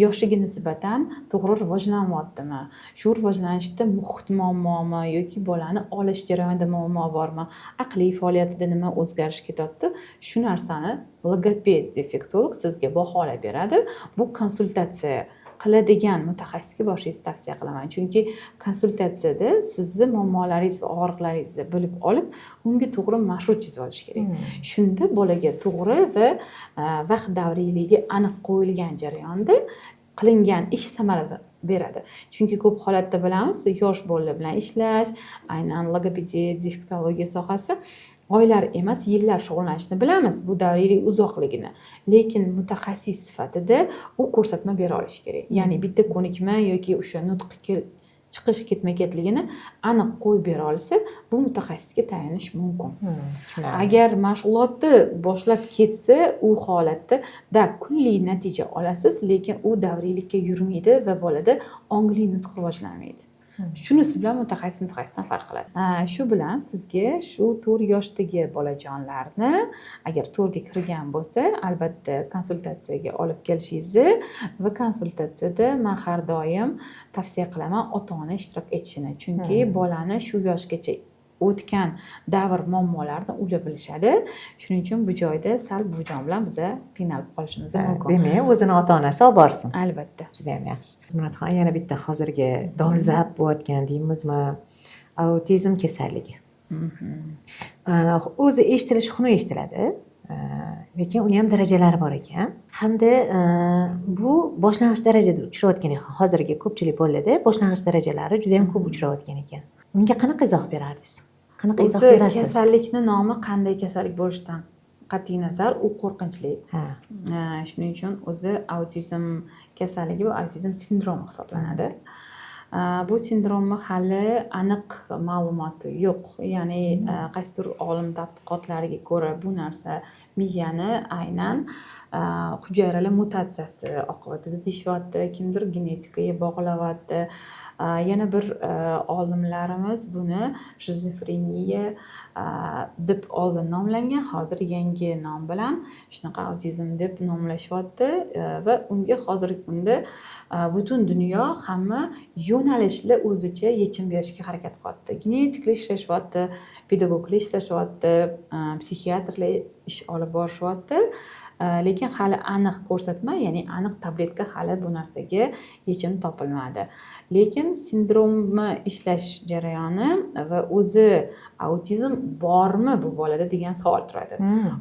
yoshiga nisbatan to'g'ri rivojlanyaptimi, shu rivojlanishda muhit muammomi yoki bolani olish jarayonida muammo bormi, aqliy faoliyatida nima o'zgarish ketyapti, shu narsani logoped defektolog sizga baholab beradi. Bu konsultatsiya qiladigan mutaxassisga borishingizni tavsiya qilaman, chunki konsultatsiyada sizni muammolaringiz va og'riqlaringizni bilib olib, unga to'g'ri marshrut chizib olish kerak. Shunda bolaga to'g'ri va vaqt davriyligi aniq qo'yilgan jarayonda qilingan ish samara beradi. Chunki ko'p holatda bilamiz, yosh bolalar bilan ishlash, aynan logopediya, defektologiya sohasi oylar emas, yillar shug'ullanishni bilamiz, bu davriylik uzoqligini. Lekin mutaxassis sifatida u ko'rsatma bera olishi kerak, ya'ni bitta ko'nikma yoki o'sha nutq chiqish ketma ketligini aniq qo'yib bera olsa, bu mutaxassisga tayinish mumkin. Tushunarli. Agar mashg'ulotni boshlab ketsa, u holatda da kunlik natija olasiz, lekin u davriylikka yurmaydi va bolada ongli nutq rivojlanmaydi. Shunisi bilan mutaxassis mutaxassisdan farq qiladi. Shu bilan sizga shu 4 yoshdagi bolajonlarni, agar 4ga kirgan bo'lsa, albatta konsultatsiyaga olib kelishingizni va konsultatsiyada man har doim tavsiya qilaman ota ona ishtirok etishini, chunki bolani shu yoshgacha o'tgan davr muammolarini ular bilishadi. Shuning uchun bu joyda sal buvijon bilan biza qiynalib qolishimiz mumkin. Demak, o'zini ota onasi olib borsin. Albatta. Judayam yaxshi. Muratxon, yana bitta hozirgi dolzarb bo'layotgan deymizmi, autizm kasalligi. O'zi eshitilishi xunuk eshitiladi, lekin uni ham darajalari bor ekan. Hamda bu boshlang'ich darajada uchrayotgan ekan. Hozirgi ko'pchilik bolalarda boshlang'ich darajalari juda ham ko'p uchrayotgan ekan. Unga qanaqa izoh berardingiz? Qanaqa izoh O'zi berasiz? kasallikni nomi qanday kasallik bo'lishidan qat'iy nazar, u qo'rqinchli. Shuning uchun o'zi autizm kasalligi bu autizm sindromi hisoblanadi. Bu sindromni hali aniq ma'lumoti yo'q, ya'ni qaysidir olim tadqiqotlariga ko'ra bu narsa miyani aynan hujayralar mutatsiyasi oqibatida deyishyapti, kimdir genetikaga bog'layapti. Yana bir olimlarimiz buni shizofreniya deb oldin nomlangan, hozir yangi nom bilan shunaqa autizm deb nomlashyapti va unga hozirgi kunda butun dunyo hamma yo'nalishli o'zicha yechim berishga harakat qilyapti. Genetiklar ishlashyapti, pedagoglar ishlashyapti, psixiatrlar ish olib borishyapti. Lekin hali aniq ko'rsatma, ya'ni aniq tabletka hali bu narsaga yechim topilmadi. Lekin sindromni ishlash jarayoni va o'zi autizm bormi bu bolada degan savol turadi.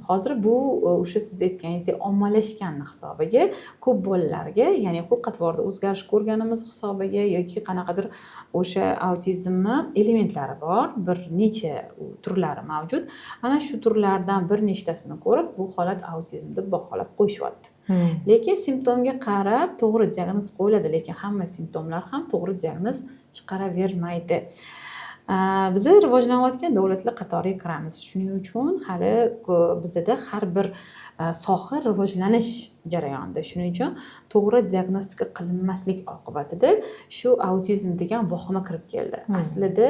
Hozir bu o'sha siz aytganingizdek ommalashganni hisobiga ko'p bolalarga, ya'ni xulq atvorda o'zgarish ko'rganimiz hisobiga yoki qanaqadir o'sha autizmni elementlari bor, bir necha turlari mavjud. Mana shu turlardan bir nechtasini ko'rib, bu holat autizm deb baholab qo'yishyapti. Lekin simptomga qarab to'g'ri diagnoz qo'yiladi, lekin hamma simptomlar ham to'g'ri diagnoz chiqaravermaydi. Biza rivojlanayotgan davlatlar qatoriga kiramiz. Shuning uchun hali bizada har bir soha rivojlanish jarayonida. Shuning uchun to'g'ri diagnostika qilinmaslik oqibatida shu autizm degan vahima kirib keldi. Aslida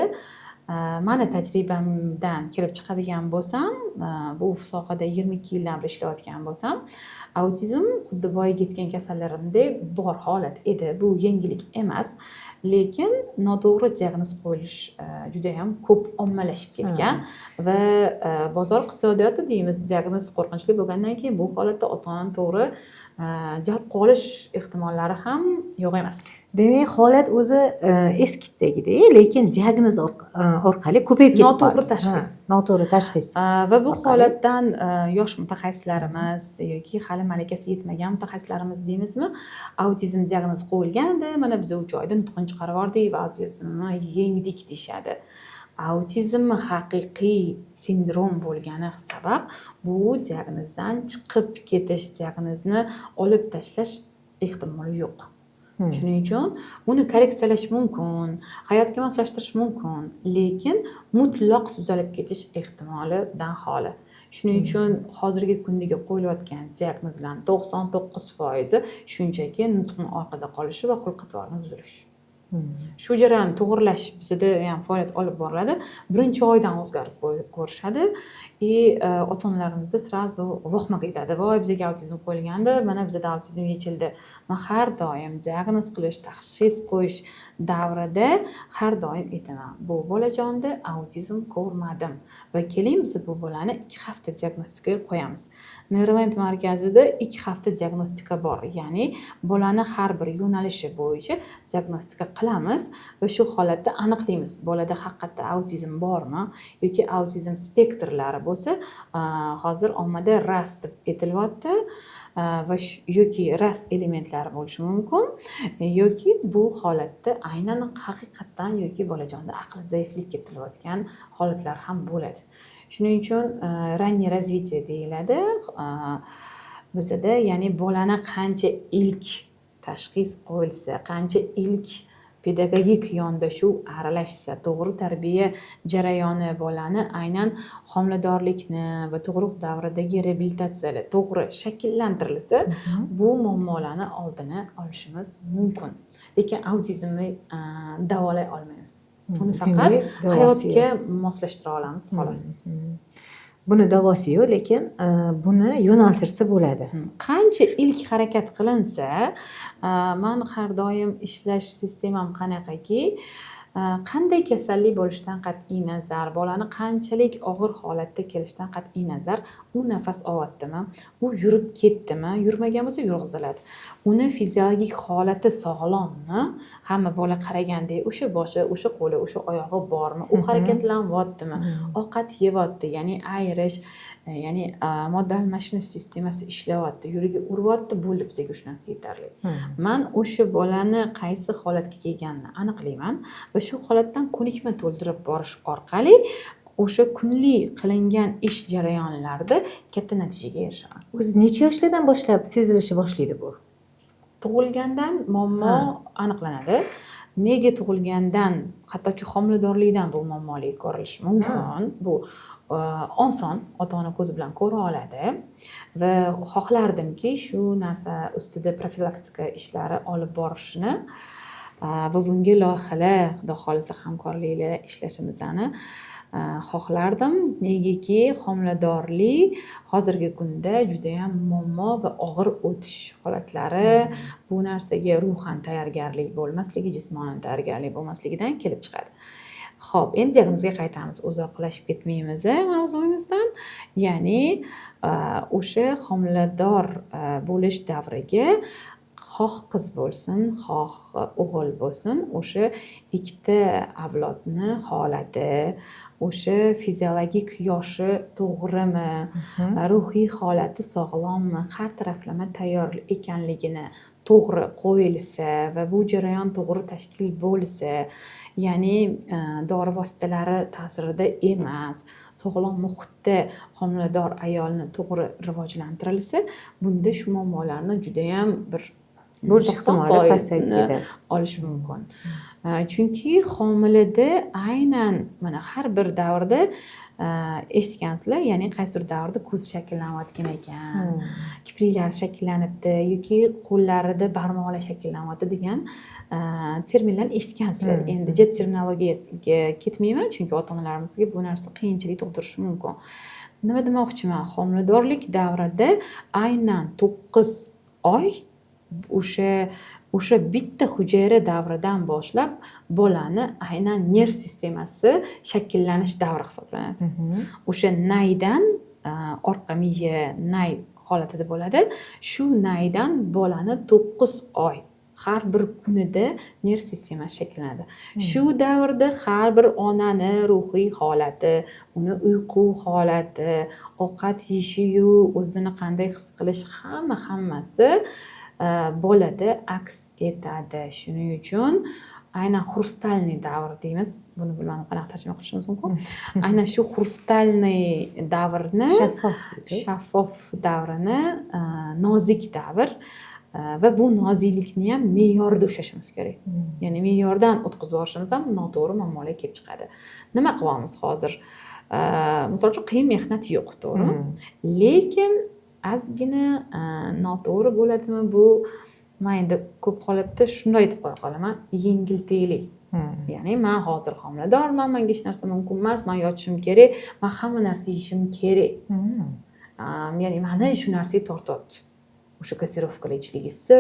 Mani tajribamdan kelib chiqadigan bo'lsam, bu sohada 22 yildan beri ishlayotgan bo'lsam, autizm xuddi boyagi aytgan kasallarimdek bor holat edi. Bu yangilik emas, lekin noto'g'ri diagnoz qo'yilish judayam ko'p ommalashib ketgan va bozor iqtisodiyoti deymiz, diagnoz qo'rqinchli bo'lgandan keyin bu holatda ota onani to'g'ri jalb qilib olish ehtimollari ham yo'q emas. Demak, holat o'zi eskidagidek, lekin diagnoz orqali ko'payib ketib Noto'g'ri qoldi. tashxis. Ha, noto'g'ri tashxis Va bu orqali. holatdan yosh mutaxassislarimiz yoki hali malakasi yetmagan mutaxassislarimiz deymizmi, autizm diagnoz qo'yilgan edi, mana biz 3 oyda nutqini chiqarib yubordik va autizmni yengdik deyishadi. Autizm haqiqiy sindrom bo'lgani sabab bu diagnozdan chiqib ketish, diagnozni olib tashlash ehtimoli yo'q. Shuning uchun uni korreksiyalash mumkin, hayotga moslashtirish mumkin, lekin mutlaq tuzalib ketish ehtimolidan xoli. Shuning uchun hozirgi kundagi qo'yilayotgan diagnozlarning 99% shunchaki nutqni orqada qolishi va xulq-atvorni buzilishi. Shu jarayonni to'g'irlash bizada ham faoliyat olib boriladi. Birinchi oydan o'zgarib ko'rishadi и ota onalarimizda сразу vohma ketadi: "Voy, bizga autizm qo'yilgandi, mana bizada autizm yechildi." Man har doim diagnoz qilish, tashxis qo'yish davrida har doim aytaman: "Bu bolajonda autizm ko'rmadim va keling, biz bu bolani 2 hafta diagnostikaga qo'yamiz." Neurolend markazida 2 hafta diagnostika bor, ya'ni bolani har bir yo'nalishi bo'yicha diagnostika qilamiz va shu holatda aniqlaymiz, bolada haqiqatda autizm bormi yoki autizm spektrlari bo'lsa, hozir ommada RAS deb aytilyapti, va yoki RAS elementlari bo'lishi mumkin yoki bu holatda aynan haqiqatdan yoki bolajonda aql zaiflik ketilayotgan holatlar ham bo'ladi. Shuning uchun раннее развитие deyiladi bizada, ya'ni bolani qancha ilk tashxis qo'yilsa, qancha ilk pedagogik yondashuv aralashsa, to'g'ri tarbiya jarayoni, bolani aynan homiladorlikni va tug'ruq davridagi reabilitatsiyalar to'g'ri shakllantirilsa, bu muammolarni oldini olishimiz mumkin. Lekin autizmni davolay olmaymiz, uni faqat Demak, davosi hayotga yo'q. moslashtira olamiz, xolos. Buni davosi yo'q, lekin buni yo'naltirsa bo'ladi. Qancha ilk harakat qilinsa, man har doim ishlash sistemam qanaqaki, qanday kasallik bo'lishidan qat'iy nazar, bolani qanchalik og'ir holatda kelishidan qat'iy nazar, u nafas olyaptimi, u yurib ketdimi, yurmagan bo'lsa yurg'iziladi, uni fiziologik holati sog'lommi, hamma bola qaragandek o'sha boshi, o'sha qo'li, o'sha oyog'i bormi, u harakatlanyaptimi, ovqat yeyapti, ya'ni ayirish, ya'ni modda almashinish sistemasi ishlayapti, yuragi uryapti, bo'ldi, bizga shu narsa yetarli. Man o'sha bolani qaysi holatga kelganini aniqlayman va shu holatdan ko'nikma to'ldirib borish orqali o'sha kunlik qilingan ish jarayonlarida katta natijaga erishaman. O'zi necha yoshlardan boshlab sezilishi boshlaydi bu? Tug'ilgandan muammo aniqlanadi. Nega tug'ilgandan? Hattoki homiladorlikdan bu muammoli ko'rilishi mumkin. Bu oson ota ona ko'zi bilan ko'ra oladi va xohlardimki, shu narsa ustida profilaktika ishlari olib borishni va bunga loyihalar, xudo xohlasa, hamkorliklar ishlashimizni xohlardim. Negaki homiladorlik hozirgi kunda judayam muammo va og'ir o'tish holatlari bu narsaga ruhan tayyorgarlik bo'lmasligi, jismonan tayyorgarlik bo'lmasligidan kelib chiqadi. Ho'p, endi diagnozga qaytamiz, uzoqlashib ketmaymiz mavzuyimizdan. Ya'ni o'sha homilador bo'lish davriga, xoh qiz bo'lsin, xoh o'g'il bo'lsin, o'sha ikkita avlodni holati, o'sha fiziologik yoshi to'g'rimi, ruhiy holati sog'lommi, har taraflama tayyor ekanligini to'g'ri qo'yilsa va bu jarayon to'g'ri tashkil bo'lsa, ya'ni dori vositalari ta'sirida emas, sog'lom muhitda homilador ayolni to'g'ri rivojlantirilsa, bunda shu muammolarni judayam bir Bo'lish 90 ehtimoli pasayib foizini ketadi. olish mumkin. Chunki homilada aynan mana har bir davrda, eshitgansizlar, ya'ni qaysidir davrda ko'zi shakllanayotgan ekan, kipriklari shakllanibdi yoki qo'llarida barmoqlar shakllanyapti degan terminlarni eshitgansizlar. Endi jiddiy terminologiyaga ketmayman, chunki ota onalarimizga bu narsa qiyinchilik tug'dirishi mumkin. Nima demoqchiman? Homiladorlik davrida aynan 9 oy o'sha bitta hujayra davridan boshlab bolani aynan nerv sistemasi shakllanish davri hisoblanadi. O'sha naydan, orqa miya nay holatida bo'ladi. Shu naydan bolani 9 oy har bir kunida nerv sistemasi shakllanadi. Shu davrda har bir onani ruhiy holati, uni uyqu holati, ovqat yeyishiyu o'zini qanday his qilishi, hammasi bolada aks etadi. Shuning uchun aynan хрустальный davr deymiz buni, bilmadim, qanaqa tarjima qilishimiz mumkin, aynan shu хрустальный davrni, Shaffof deydi. Shaffof davrini, nozik davr, va bu noziklikni ham me'yorida ushlashimiz kerak. Ya'ni me'yordan o'tkazib yuborishimiz ham noto'g'ri, muammolar kelib chiqadi. Nima qilyapmiz hozir? Misol uchun, qiyin mehnat yo'q, to'g'rimi? Lekin ozgina noto'g'ri bo'ladimi bu, man endi ko'p holatda shunday aytib qo'ya qolaman: yengilteklik. Ya'ni man hozir homiladorman, manga hech narsa mumkin emas, man yotishim kerak, man hamma narsa yeyishim kerak. Ya'ni mani shu narsaga tortyapti, o'sha газировка lar ichishligisi,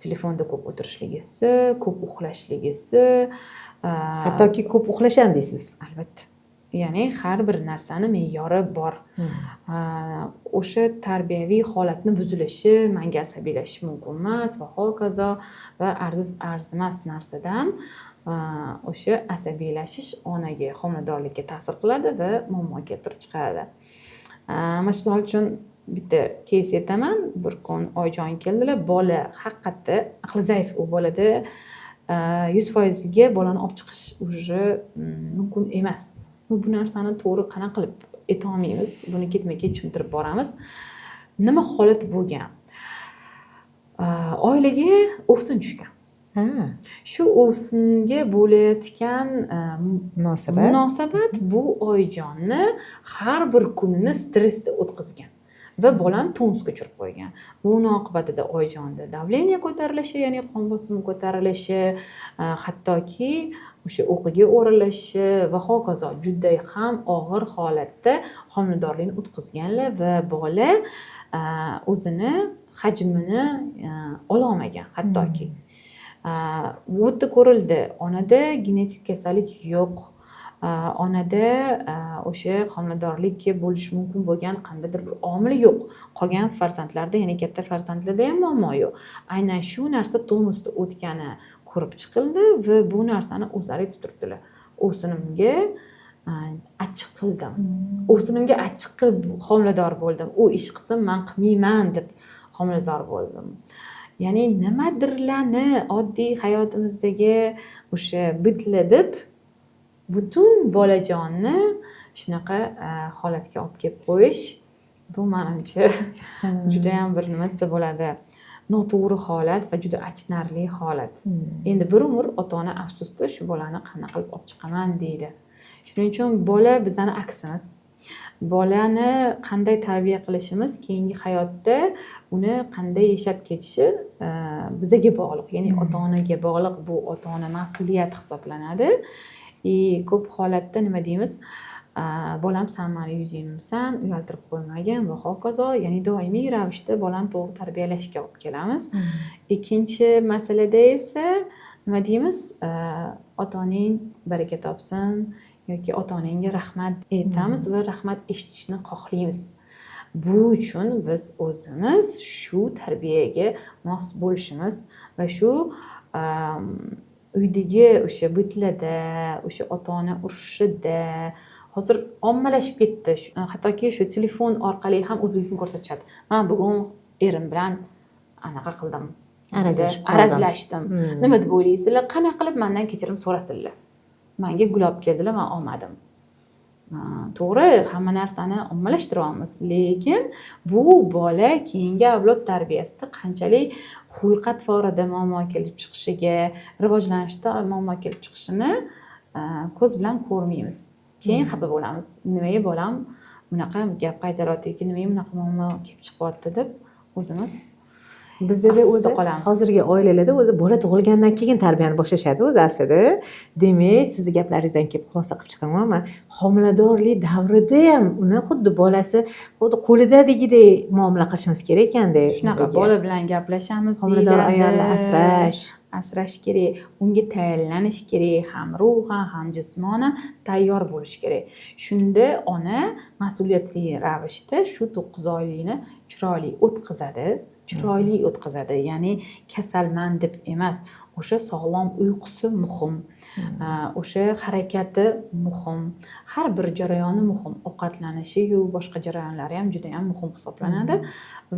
telefonda ko'p o'tirishligisi, ko'p uxlashligisi. Hattoki ko'p uxlash ham deysiz. Albatta, ya'ni har bir narsani me'yori bor. O'sha tarbiyaviy holatni buzilishi, manga asabiylashish mumkin emas va hokazo, va arziz arzimas narsadan o'sha asabiylashish onaga, homiladorlikka ta'sir qiladi va muammo keltirib chiqaradi. Misol uchun, bitta кейс aytaman. Bir kun oyijon keldilar, bola haqiqatda aqli zaif, u bolada 100 foizga bolani olib chiqish уже mumkin emas. Bu narsani to'g'ri qanaqa qilib aytolmaymiz, buni ketma ket tushuntirib boramiz. Nima holat bo'lgan? Oilaga ovsin tushgan. Shu ovsinga bo'layotgan Munosabat. munosabat bu oyijonni har bir kunini stressda o'tkazgan va bolani tonusga tushirib qo'ygan. Buni oqibatida oyijonda давление ko'tarilishi, ya'ni qon bosimi ko'tarilishi, hattoki o'sha o'qiga o'ralishi va hokazo, juda ham og'ir holatda homiladorlikni o'tkazganlar va bola o'zini hajmini ololmagan hattoki. Bu yerda ko'rildi, onada genetik kasallik yo'q, onada o'sha homiladorlikka bo'lishi mumkin bo'lgan qandaydir bir omil yo'q, qolgan farzandlarda, ya'ni katta farzandlarda ham muammo yo'q. Aynan shu narsa tonusda o'tgani ko'rib chiqildi va bu narsani o'zlari aytib turibdilar: ovsinimga achchiq qildim, ovsinimga achchiq qilib homilador bo'ldim, u ish qilsin, man qilmayman deb homilador bo'ldim. Ya'ni nimadirlarni oddiy hayotimizdagi o'sha bitla deb butun bolajonni shunaqa holatga olib kelib qo'yish, bu manimcha judayam bir, nima desa bo'ladi, noto'g'ri holat va juda achinarli holat. Endi bir umr ota ona afsusda, shu bolani qanaqa qilib olib chiqaman deydi. Shuning uchun bola bizani aksimiz. Bolani qanday tarbiya qilishimiz, keyingi hayotda uni qanday yashab ketishi bizaga bog'liq, ya'ni ota onaga bog'liq. Bu ota ona mas'uliyati hisoblanadi. И ko'p holatda nima deymiz? Bolam, san mani yuzimsan, uyaltirib qo'ymagin va hokazo. Ya'ni doimiy ravishda bolani to'g'ri tarbiyalashga olib kelamiz. Ikkinchi masalada esa nima deymiz? Ota onang baraka topsin yoki ota onangga rahmat aytamiz va rahmat eshitishni xohlaymiz. Bu uchun biz o'zimiz shu tarbiyaga mos bo'lishimiz va shu uydagi o'sha быт larda, o'sha ota ona urushida hozir ommalashib ketdi. Hattoki shu telefon orqali ham o'zligini ko'rsatishadi: man bugun erim bilan anaqa qildim, Arazlashib qoldim. arazlashdim, nima deb o'ylaysizlar, qanaqa qilib mandan kechirim so'rasinlar, manga gul olib keldilar, man olmadim. To'g'ri, hamma narsani ommalashtiryapmiz, lekin bu bola keyingi avlod tarbiyasida qanchalik xulq atvorida muammo kelib chiqishiga, rivojlanishda muammo kelib chiqishini ko'z bilan ko'rmaymiz. Keyin xafa bo'lamiz, nimaga bolam bunaqa gap qaytaryapti yoki nimaga bunaqa muammo kelib chiqyapti deb o'zimiz Bizada afsusda o'zi qolamiz. Hozirgi oilalarda o'zi bola tug'ilgandan keyin tarbiyani boshlashadi o'zi aslida. Demak, sizni gaplaringizdan kelib xulosa qilib chiqaman man, homiladorlik davrida ham uni xuddi bolasi, xuddi qo'lidadagidek muomala qilishimiz kerak ekanda. Shunaqa, unga. Bola bilan gaplashamiz Homilador deyiladi. Ayolni asrash. Asrash kerak, unga tayyorlanish kerak, ham ruhan, ham jismonan tayyor bo'lish kerak. Shunda ona mas'uliyatli ravishda shu 9 oylikni chiroyli o'tkazadi, chiroyli o'tkazadi, ya'ni kasalman deb emas. O'sha sog'lom uyqusi muhim, o'sha harakati muhim, har bir jarayoni muhim, ovqatlanishiyu boshqa jarayonlari ham juda yam muhim hisoblanadi.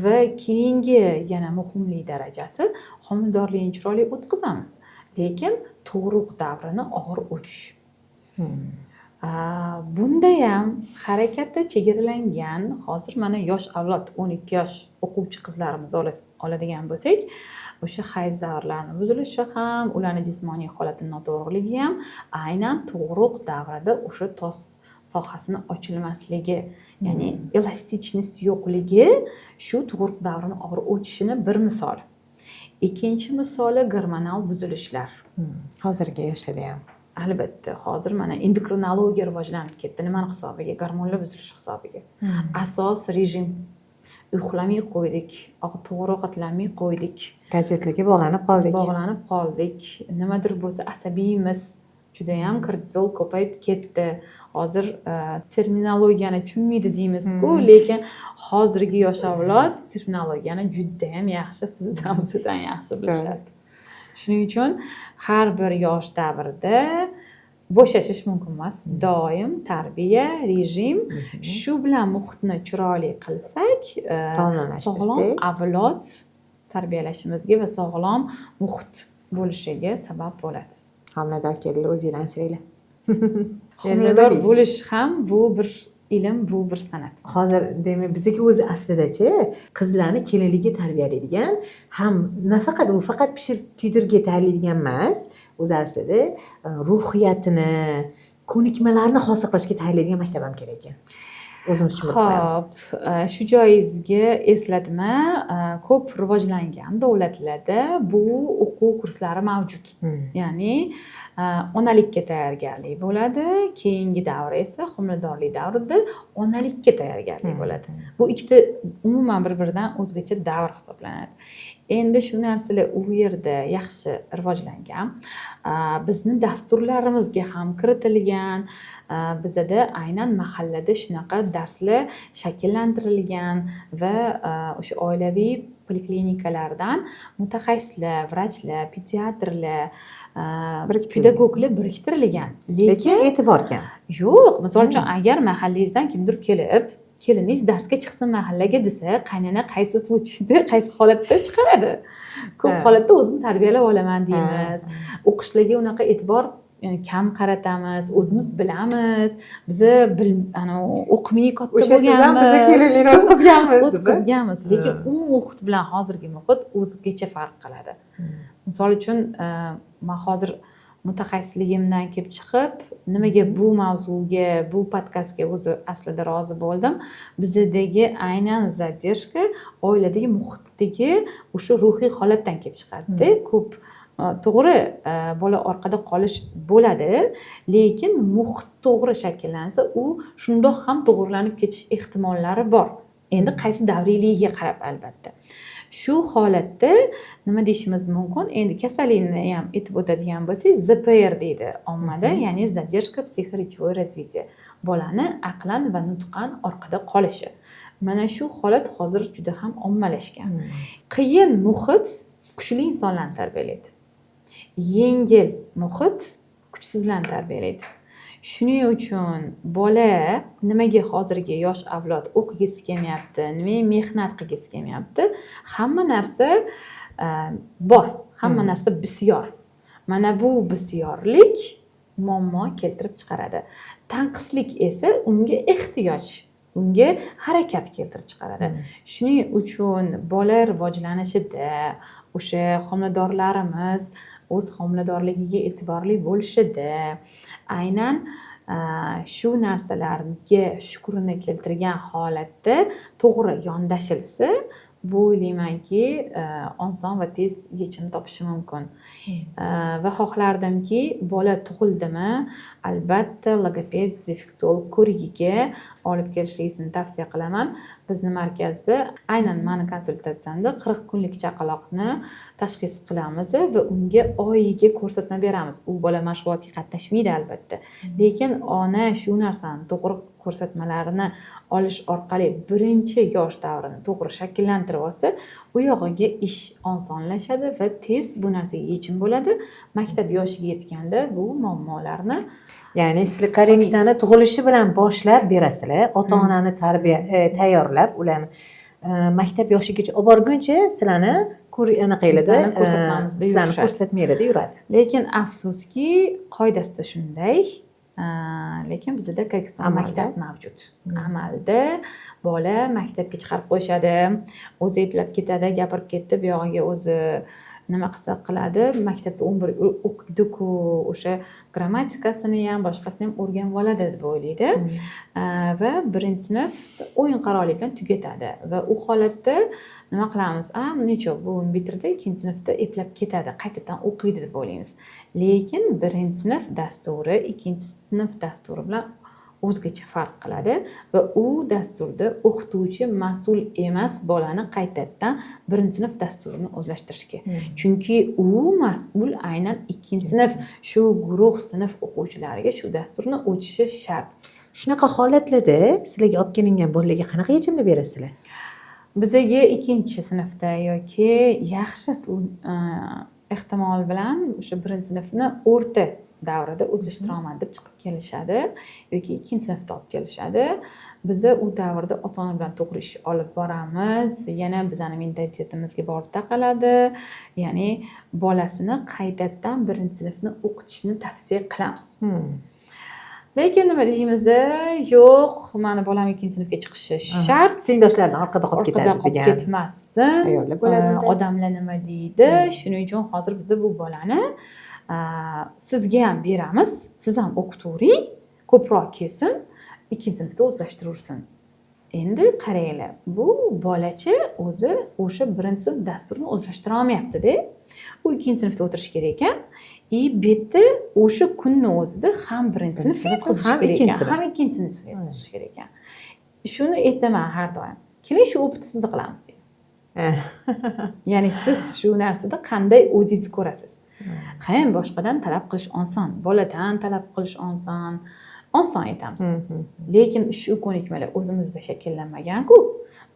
Va keyingi yana muhimlik darajasi, homiladorlikni chiroyli o'tkazamiz, lekin tug'ruq davrini og'ir o'tish. Bundayam harakati chegaralangan. Hozir mana yosh avlod, 12 yosh o'quvchi qizlarimizni oladigan bo'lsak, o'sha hayz davrlarini buzilishi ham, ularni jismoniy holati noto'g'riligi ham aynan tug'ruq davrida o'sha tos sohasini ochilmasligi, ya'ni эластичность yo'qligi shu tug'ruq davrini og'ir o'tishini bir misoli. Ikkinchi misoli gormonal buzilishlar. Hozirgi yoshlarda ham. Albatta, hozir mana endokrinologiya rivojlanib ketdi. Nimani hisobiga? Gormonlar buzilishi hisobiga. Asos rejim, uxlamay qo'ydik, to'g'ri ovqatlanmay qo'ydik. Gadjetlarga bog'lanib qoldik. Bog'lanib qoldik. Nimadir bo'lsa asabiymiz, judayam kortizol ko'payib ketdi. Hozir terminologiyani tushunmaydi deymizku, lekin hozirgi yosh avlod terminologiyani judayam yaxshi, sizdan, bizdan yaxshi bilishadi. Shuning uchun har bir yosh davrida bo'shashish mumkin emas, doim tarbiya, rejim, shu bilan muhitni chiroyli qilsak, Sog'lomlashtirsak. sog'lom avlod tarbiyalashimizga va sog'lom muhit bo'lishiga sabab bo'ladi. Homilador kelinlar, o'zinglar asranglar. Homilador bo'lish ham bu bir ilm, bu bir san'at. Hozir, demak, bizniki o'zi aslidachi qizlarni kelinlikka tarbiyalaydigan ham nafaqat u faqat pishirib kuydirga tayyorlaydigan emas, o'zi aslida ruhiyatini, ko'nikmalarni hosil qilishga tayyorlaydigan maktab ham kerak ekan, o'zimiz tushunib qo'yamiz. Ho'p, shu joyingizga eslatma, ko'p rivojlangan davlatlarda bu o'quv kurslari mavjud. Ya'ni onalikka tayyorgarlik bo'ladi, keyingi davr esa homiladorlik davrida onalikka tayyorgarlik bo'ladi. Bu ikkita umuman bir biridan o'zgacha davr hisoblanadi. Endi shu narsalar u yerda yaxshi rivojlangan, bizni dasturlarimizga ham kiritilgan. Bizada aynan mahallada shunaqa darslar shakllantirilgan va o'sha oilaviy poliklinikalardan mutaxassislar, vrachlar, pediatrlar, Biriktirilgan. Pedagoglar biriktirilgan, lekin Lekin e'tibor kam. Yo'q, misol uchun, agar mahallangizdan kimdir kelib, keliningiz darsga chiqsin mahallaga desa, qaynona qaysi случай da, qaysi holatda chiqaradi? Ko'p holatda o'zim tarbiyalab olaman deymiz. O'qishlarga unaqa e'tibor kam qaratamiz, o'zimiz bilamiz, biza anavi o'qimay katta O'sha siz ham bo'lganmiz. Biza kelinlikni o'tkazganmiz deb. O'tkazganmiz, lekin u muhit bilan hozirgi muhit o'zgacha farq qiladi. Misol uchun, man hozir mutaxassisligimdan kelib chiqib, nimaga bu mavzuga, bu podkastga o'zi aslida rozi bo'ldim, bizadagi aynan задержка oiladagi muhitdagi o'sha ruhiy holatdan kelib chiqadida. Ko'p to'g'ri, bola orqada qolish bo'ladi, lekin muhit to'g'ri shakllansa, u shundoq ham to'g'rilanib ketish ehtimollari bor. Endi qaysi davriyligiga qarab, albatta. Shu holatda nima deyishimiz mumkin? Endi kasallikni ham aytib o'tadigan bo'lsak, ЗПР deydi ommada, ya'ni задержка психоречевой развития, bolani aqlan va nutqan orqada qolishi. Mana shu holat hozir juda ham ommalashgan. Qiyin muhit kuchli insonlarni tarbiyalaydi, yengil muhit kuchsizlarni tarbiyalaydi. Shuning uchun bola nimaga hozirgi yosh avlod o'qigisi kelmayapti, nimaga mehnat qilgisi kelmayapti? Hamma narsa bor, hamma narsa bisyor. Mana bu bisyorlik. muammo keltirib chiqaradi. Tanqislik esa unga ehtiyoj, unga harakat keltirib chiqaradi. Shuning uchun bola rivojlanishida o'sha homiladorlarimiz o'z homiladorligiga e'tiborli bo'lishida aynan shu narsalarga shukrini keltirgan holatda to'g'ri yondashilsa, bu o'ylaymanki, oson va tez yechim topishi mumkin. Va xohlardimki, bola tug'ildimi, albatta logoped, defektolog ko'rigiga olib kelishligingizni tavsiya qilaman. Bizni markazda aynan mani konsultatsiyamda 40 kunlik chaqaloqni tashxis qilamiz va unga oyiga ko'rsatma beramiz. U bola mashg'ulotga qatnashmaydi albatta, lekin ona shu narsani to'g'ri ko'rsatmalarini olish orqali birinchi yosh davrini to'g'ri shakllantirib olsa, u yog'iga ish osonlashadi va tez bu narsaga yechim bo'ladi. Maktab yoshiga yetganda bu muammolarni Ya'ni sizlar korreksiyani tug'ilishi bilan boshlab berasizlar, ota onani tarbiya tayyorlab, ularni maktab yoshigacha olib borguncha sizlarni anaqanglarda Bizlarni ko'rsatmamizda sizlarni yurishadi. ko'rsatmanglarda yuradi. Lekin afsuski, qoidasida shunday, lekin bizada korreksion Amalda? maktab mavjud. Amalda bola maktabga chiqarib qo'yishadi, o'zi eplab ketadi, gapirib ketdi, bu yog'iga o'zi nima qilsa qiladi. Maktabda 11 o'qiydiku, o'sha grammatikasini ham, boshqasini ham o'rganib oladi deb o'ylaydi. Va birinchi sinf o'yinqarolik bilan tugatadi va u holatda nima qilamiz? A, ничё, bu bitirdi, ikkinchi sinfda eplab ketadi, qaytadan o'qiydi deb o'ylaymiz. Lekin birinchi sinf dasturi ikkinchi sinf dasturi bilan o'zgacha farq qiladi va u dasturda o'qituvchi mas'ul emas bolani qaytadan birinchi sinf dasturini o'zlashtirishga. Chunki u mas'ul aynan ikkinchi sinf, shu guruh sinf o'quvchilariga shu dasturni o'tishi shart. Shunaqa holatlarda sizlarga olib kelingan bolalarga qanaqa yechimlar berasizlar? Bizaga ikkinchi sinfda yoki yaxshi ehtimol bilan o'sha birinchi sinfni o'rta davrida o'zlashtira olmadi deb chiqib kelishadi yoki ikkinchi sinfda olib kelishadi. Biza u davrda ota ona bilan to'g'ri ish olib boramiz, yana bizani mentalitetimizga borib taqaladi, ya'ni bolasini qaytadan birinchi sinfni o'qitishni tavsiya qilamiz. Lekin nima deymiz? Yo'q, mani bolam ikkinchi sinfga chiqishi shart, tengdoshlaridan orqada qolib orqada ketadi qolib degan ketmasin, ayollar bo'ladi unda. Odamlar nima deydi. Shuning uchun hozir biz bu bolani sizga ham beramiz, siz ham o'qitavering, ko'proq kelsin, ikkinchi sinfda o'zlashtirursin. Endi qaranglar, bu bolacha o'zi o'sha birinchi sinf dasturini o'zlashtira olmayaptida, u ikkinchi sinfda o'tirishi kerak ekan и bu yerda o'sha kunni o'zida ham birinchi sinf Birinchi sinf, yetkazish ham kerak ikkinchi ekan, sinf. ham ikkinchi sinf yetkazish kerak ekan. Shuni aytaman har doim: keling, shu опыт ni sizda qilamiz deyman. Ya'ni siz shu narsada qanday o'zingizni ko'rasiz? Ham boshqadan talab qilish oson, boladan talab qilish oson, oson aytamiz, lekin shu ko'nikmalar o'zimizda shakllanmaganku.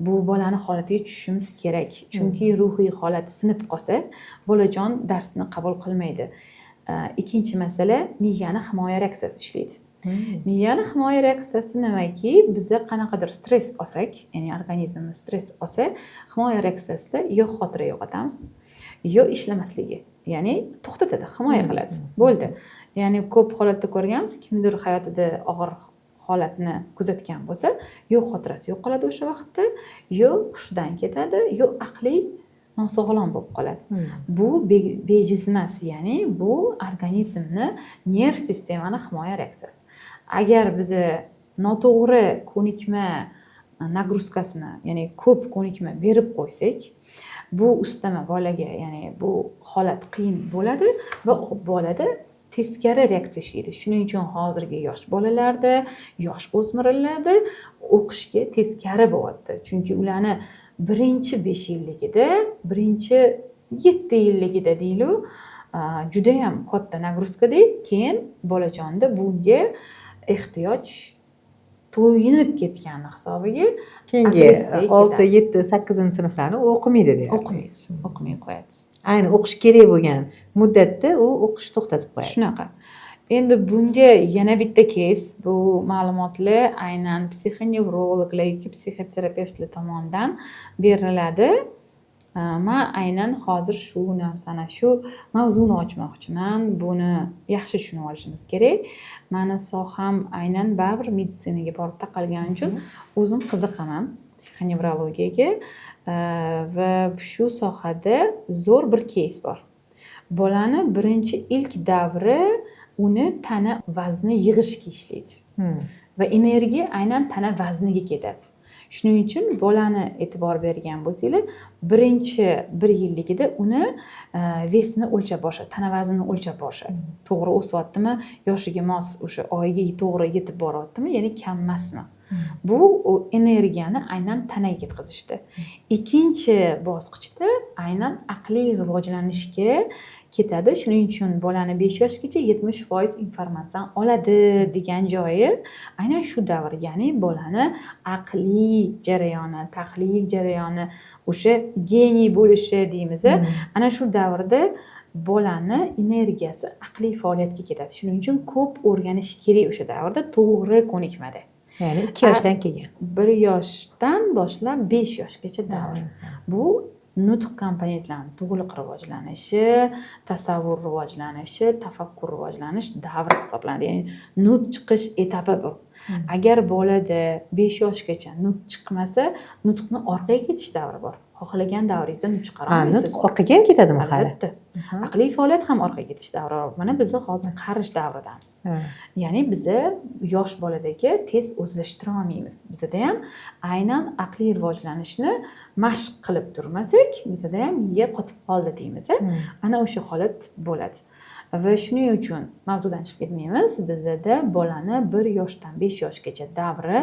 Bu bolani holatiga tushishimiz kerak, chunki ruhiy holati sinib qolsa, bolajon darsni qabul qilmaydi. Ikkinchi masala, miyani himoya reaksiyasi ishlaydi. Miyani himoya reaksiyasi nimaki, biza qanaqadir stress olsak, ya'ni organizmimiz stress olsa, himoya reaksiyasida yo xotira yo'qotamiz, yo ishlamasligi, ya'ni to'xtatadi, himoya qiladi, bo'ldi. Ya'ni ko'p holatda ko'rganmiz, kimdir hayotida og'ir holatni kuzatgan bo'lsa, yo xotirasi yo'qoladi o'sha vaqtda, yo hushidan ketadi, yo aqliy nosog'lom bo'lib qoladi. Bu bejiz emas, ya'ni bu organizmni nerv sistemani himoya reaksiyasi. Agar biza noto'g'ri ko'nikma нагрузка sini, ya'ni ko'p ko'nikma berib qo'ysak, bu ustama bolaga, ya'ni bu holat qiyin bo'ladi va bolada teskari reaksiya ishlaydi. Shuning uchun hozirgi yosh bolalarda, yosh o'smirlarda o'qishga teskari bo'lyapti, chunki ularni birinchi 5 yilligida, birinchi 7 yilligida deylik, judayam katta нагрузка da, keyin bolajonda bunga ehtiyoj to'yinib ketgani hisobiga Keyingi agressiyaga 6, ketamiz. 7, 8-sinflarni u o'qimaydi deyarli. O'qimaydi, o'qimay qo'yadi. Ayni o'qish kerak bo'lgan muddatda u o'qishni to'xtatib qo'yadi. Shunaqa. Endi bunga yana bitta кейс, bu ma'lumotlar aynan psixonevrologlar yoki psixoterapevtlar tomonidan beriladi. Man aynan hozir shu narsani, shu mavzuni ochmoqchiman. Buni yaxshi tushunib olishimiz kerak. Mani soham aynan baribir meditsinaga borib taqalgani uchun o'zim qiziqaman psixonevrologiyaga va shu sohada zo'r bir keys bor. Bolani birinchi ilk davri uni tana vazni yig'ishga ishlaydi va energiya aynan tana vazniga ketadi. Shuning uchun bolani e'tibor bergan bo'lsanglar, birinchi bir yilligida uni вес ini o'lchab borishadi, tana vaznini o'lchab borishadi. To'g'ri o'syaptimi, yoshiga mos o'sha oyiga to'g'ri yetib boryaptimi, ya'ni kam emasmi? Bu u energiyani aynan tanaga ketkazishdi. Ikkinchi bosqichda aynan aqliy rivojlanishga ketadi. Shuning uchun bolani 5 yoshgacha 70% informatsiyani oladi degan joyi aynan shu davr, ya'ni bolani aqliy jarayoni, tahlil jarayoni, o'sha geniy bo'lishi deymiz, ana shu davrda bolani energiyasi aqliy faoliyatga ketadi. Shuning uchun ko'p o'rganish kerak o'sha davrda, to'g'ri ko'nikmada. Ya'ni 2 yoshdan keyin. 1 yoshdan boshlab 5 yoshgacha davr. Bu nutq komponentlarini to'liq rivojlanishi, tasavvur rivojlanishi, tafakkur rivojlanish davri hisoblanadi. Ya'ni nutq chiqish etapi bu. Agar bolada 5 yoshgacha nutq chiqmasa, nutqni orqaga ketish davri bor. Xohlagan davringizda nutq chiqara olmaysiz. Nutq orqaga ham ketadimi hali? Albatta. Aqliy faoliyat ham orqaga ketish davri bor. Mana biz hozir qarish davridamiz. Ya'ni biza yosh boladagi tez o'zlashtira olmaymiz. Bizada ham aynan aqliy rivojlanishni mashq qilib turmasak, bizada ham miya qotib qoldi deymiz. Ana o'sha holat bo'ladi. Va shuning uchun mavzudan chiqib ketmaymiz. Bizada bolani 1 yoshdan 5 yoshgacha davri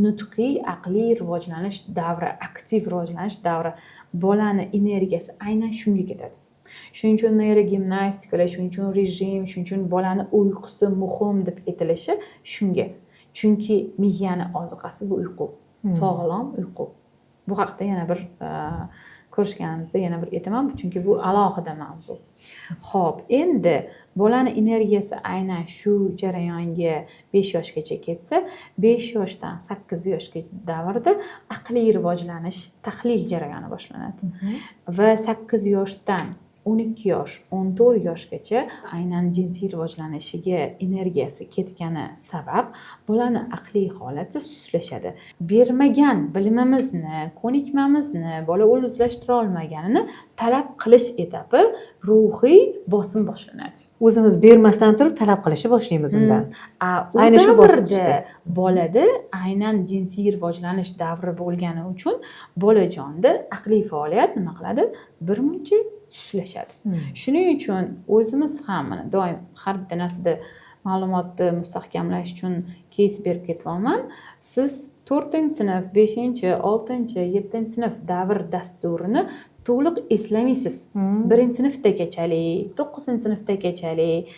nutqiy aqliy rivojlanish davri, aktiv rivojlanish davri. Bolani energiyasi aynan shunga ketadi. Shuning uchun neyrogimnastikalar, shuning uchun rejim, shuning uchun bolani uyqusi muhim deb aytilishi shunga. Chunki miyani oziqasi bu uyqu, sog'lom uyqu. Bu haqda yana bir ko'rishganimizda yana bir aytaman, chunki bu alohida mavzu. Xo'p, endi bolani energiyasi aynan shu jarayonga 5 yoshgacha ketsa, 5 yoshdan 8 yoshgacha davrda aqliy rivojlanish, tahlil jarayoni boshlanadi. Va 8 yoshdan 12 yosh, 14 yoshgacha aynan jinsiy rivojlanishiga energiyasi ketgani sabab bolani aqliy holati sustlashadi. Bermagan bilimimizni, ko'nikmamizni bola o'zlashtira olmaganini talab qilish etapi ruhiy bosim boshlanadi. O'zimiz bermasdan turib talab qilishni boshlaymiz undan. U Ayni shu davrda bosqichda. bolada aynan jinsiy rivojlanish davri bo'lgani uchun bolajonda aqliy faoliyat nima qiladi? Birmuncha sustlashadi. Shuning uchun o'zimiz ham mana doim har bitta narsada ma'lumotni mustahkamlash uchun keys berib ketyapman. Siz 4-sinf, 5, 6, 7-sinf davr dasturini to'liq eslamaysiz. 1-sinfdagachalik, 9-sinfdagachalik.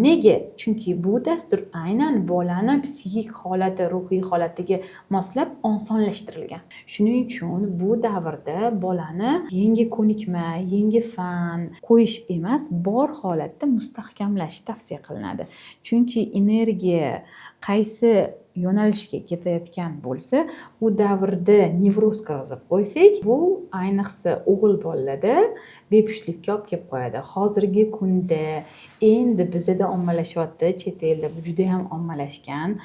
Nega? Chunki bu dastur aynan bolani psixik holati, ruhiy holatiga moslab osonlashtirilgan. Shuning uchun bu davrda bolani yangi ko'nikma, yangi fan qo'yish emas, bor holatda mustahkamlash tavsiya qilinadi. Chunki energiya qaysi yo'nalishga ketayotgan bo'lsa, u davrda nevroz kirgizib qo'ysak, bu ayniqsa o'g'il bolalarda bepushtlikka olib kelib qo'yadi. Hozirgi kunda endi bizada ommalashyapti, chet elda bu juda ham ommalashgan.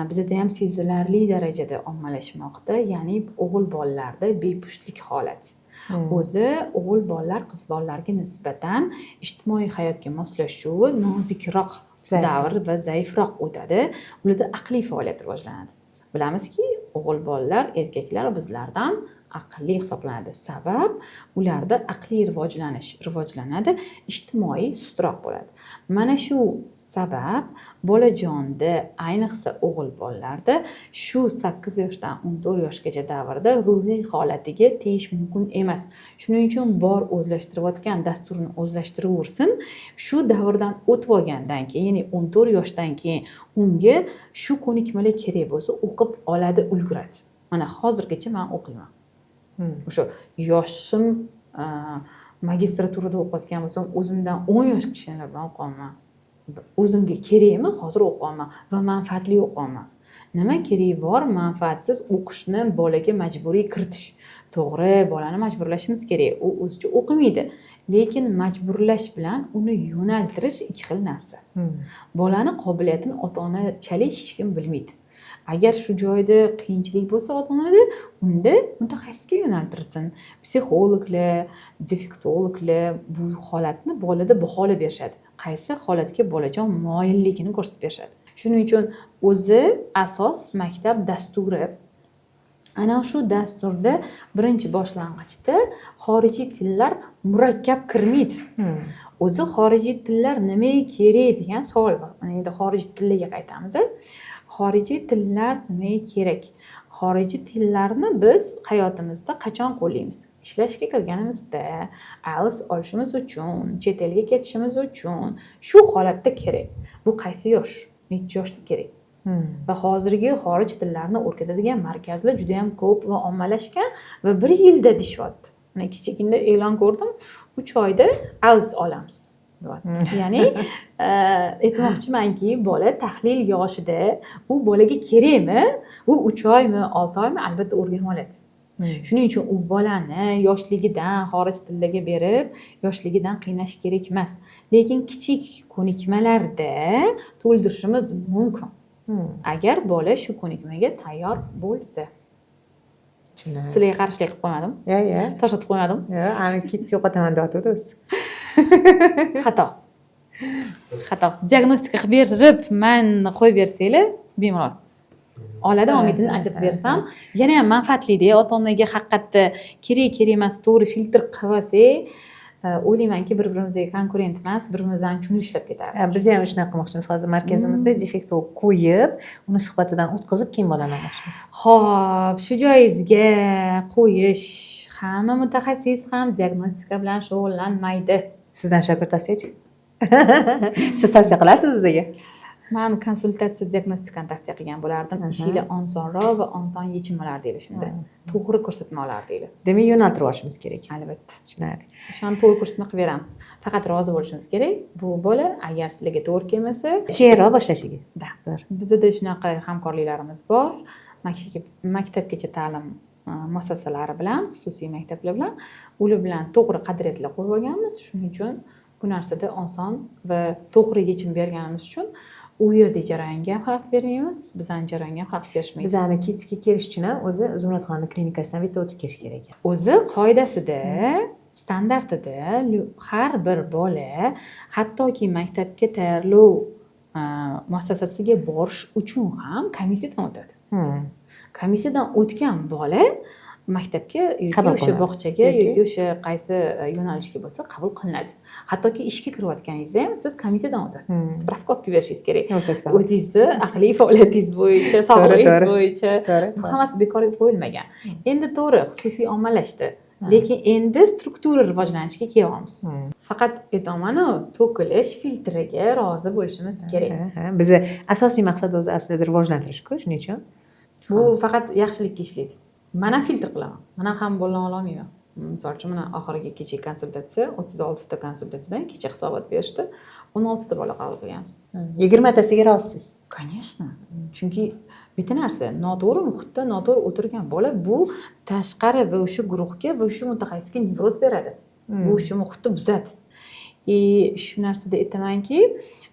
Bizada ham sezilarli darajada ommalashmoqda, ya'ni o'g'il bolalarda bepushtlik holati. O'zi o'g'il bolalar qiz bolalarga nisbatan ijtimoiy hayotga moslashuvi nozikroq Zaif. davr va zaifroq o'tadi. Ularda aqliy faoliyat rivojlanadi. Bilamizki, o'g'il bolalar, erkaklar bizlardan aqlli hisoblanadi. Sabab ularda aqliy rivojlanish rivojlanadi, ijtimoiy sustroq bo'ladi. Mana shu sabab bolajonda, ayniqsa o'g'il bolalarda shu 8 yoshdan 14 yoshgacha davrda ruhiy holatiga tegish mumkin emas. Shuning uchun bor o'zlashtirayotgan dasturini o'zlashtiraversin. Shu davrdan o'tib olgandan keyin, ya'ni 14 yoshdan keyin unga shu ko'nikmalar kerak bo'lsa, o'qib oladi, ulguradi. Mana hozirgacha men o'qiyman. O'sha yoshim, magistraturada o'qiyotgan bo'lsam, o'zimdan 10 yosh kichkinalar bilan o'qiyapman. O'zimga kerakmi, hozir o'qiyapman va manfaatli o'qiyapman. Nima keragi bor manfaatsiz o'qishni bolaga majburiy kiritish? To'g'ri, bolani majburlashimiz kerak, u o'zicha o'qimaydi, lekin majburlash bilan uni yo'naltirish ikki xil narsa. Bolani qobiliyatini ota onachalik hech kim bilmaydi. Agar shu joyda qiyinchilik bo'lsa ota onada, unda mutaxassisga yo'naltirsin. Psixologlar, defektologlar bu holatni bolada baholab berishadi, qaysi holatga bolajon moyilligini ko'rsatib berishadi. Shuning uchun o'zi asos maktab dasturi, ana shu dasturda birinchi boshlang'ichda xorijiy tillar murakkab kirmaydi. O'zi xorijiy tillar nimaga kerak degan savol bor. Mana endi xorijiy tillarga qaytamiz. Xorijiy tillar nimaga kerak? Xorijiy tillarni biz hayotimizda qachon qo'llaymiz? Ishlashga kirganimizda, IELTS olishimiz uchun, chet elga ketishimiz uchun, shu holatda kerak. Bu qaysi yosh, necha yoshda kerak? Va hozirgi xorij tillarini o'rgatadigan markazlar juda yam ko'p va ommalashgan va bir yilda deyishyapti. Mana kechagina e'lon ko'rdim, 3 oyda IELTS olamiz deyapti. Ya'ni aytmoqchimanki, bola tahlil yoshida u bolaga kerakmi, u 3 oymi, 6 oymi, albatta o'rganib oladi. Shuning uchun u bolani yoshligidan xorij tiliga berib, yoshligidan qiynash kerak emas, lekin kichik ko'nikmalarda to'ldirishimiz mumkin, agar bola shu ko'nikmaga tayyor bo'lsa. Tushunarli. Sizlarga qarshilik qilib qo'ymadim? Yo'q. Toshlatib qo'ymadim? Yo'q, ani Kids yo'qotaman deyotgandi o'zi. Xato, xato. Diagnostika qilib berib, man qo'yib bersanglar, bemalol oladi. Olmaydini ajratib bersam yana ham manfaatlida ota onaga haqiqatda kerak, kerak emas, to'g'ri filtr qilib olsak, o'ylaymanki, bir birimizga konkurent emas, bir birimizni tushunib ishlab ketardik. Ha, biz ham shunaqa qilmoqchimiz. Hozir markazimizda defektolog qo'yib, uni suhbatidan o'tkazib, keyin bolani olmoqchimiz. Ho'p, shu joyingizga qo'yish, hamma mutaxassis ham diagnostika bilan shug'ullanmaydi. Sizdan shogird olsak, siz tavsiya qilarsiz bizga? Man konsultatsiya, diagnostikani tavsiya qilgan bo'lardim. Ishinglar osonroq va oson yechim olardinglar shunda, to'g'ri ko'rsatma olardinglar. Demak, yo'naltirib olishimiz kerak. Albatta. Tushunarli. O'shani to'g'ri ko'rsatma qilib beramiz, faqat rozi bo'lishimiz kerak. Bu bola agar sizlarga to'g'ri kelmasa, Keyinroq boshlashiga. Да. Zo'r. Bizada shunaqa hamkorliklarimiz bor maktabgacha ta'lim muassasalari bilan, xususiy maktablar bilan. Ular bilan to'g'ri qadriyatlar qo'yib olganmiz. Shuning uchun bu narsada oson va to'g'ri yechim berganimiz uchun u yerda jarayonga ham xalaqit bermaymiz, bizani jarayonga ham xalaqit berishmaydi. Bizani Kidsga kelish uchun ham o'zi Zumradxonni klinikasidan bitta o'tib kelish kerak ekan. O'zi qoidasida, standartida har bir bola hattoki maktabga tayyorlov muassasasiga borish uchun ham komissiyadan o'tadi. Komissiyadan o'tgan bola maktabga yoki Qabul o'sha qilinadi. bog'chaga Yoki- yoki o'sha qaysi yo'nalishga bo'lsa qabul qilinadi. Hattoki ishga kirayotganingizda ham siz komissiyadan o'tasiz, справка olib kelib berishingiz kerak 18. o'zingizni aqliy faoliyatingiz bo'yicha, sog'lig'ingiz bo'yicha. Bu hammasi bekorga qo'yilmagan. Endi to'g'ri, xususiy ommalashdi, lekin endi struktura rivojlanishga kelyapmiz. Faqat aytyapmanu, to'kilish filtriga rozi bo'lishimiz kerak. Ha, bizni asosiy maqsad o'zi aslida rivojlantirishku, shuning uchun. Bu faqat yaxshilikka ishlaydi. Man ham filtr qilaman, man ham hamma bolani ololmayman. Misol uchun, mana oxirgi kechagi konsultatsiya, 36 ta konsultatsiyadan kecha hisobot berishdi, 16 ta bola qabul qilganmiz. 20 tasiga rozisiz? Конечно, chunki bitta narsa, noto'g'ri muhitda noto'g'ri o'tirgan bola bu tashqari va o'sha guruhga va o'sha mutaxassisga nevroz beradi, bu o'sha muhitni buzadi. И shu narsada aytamanki,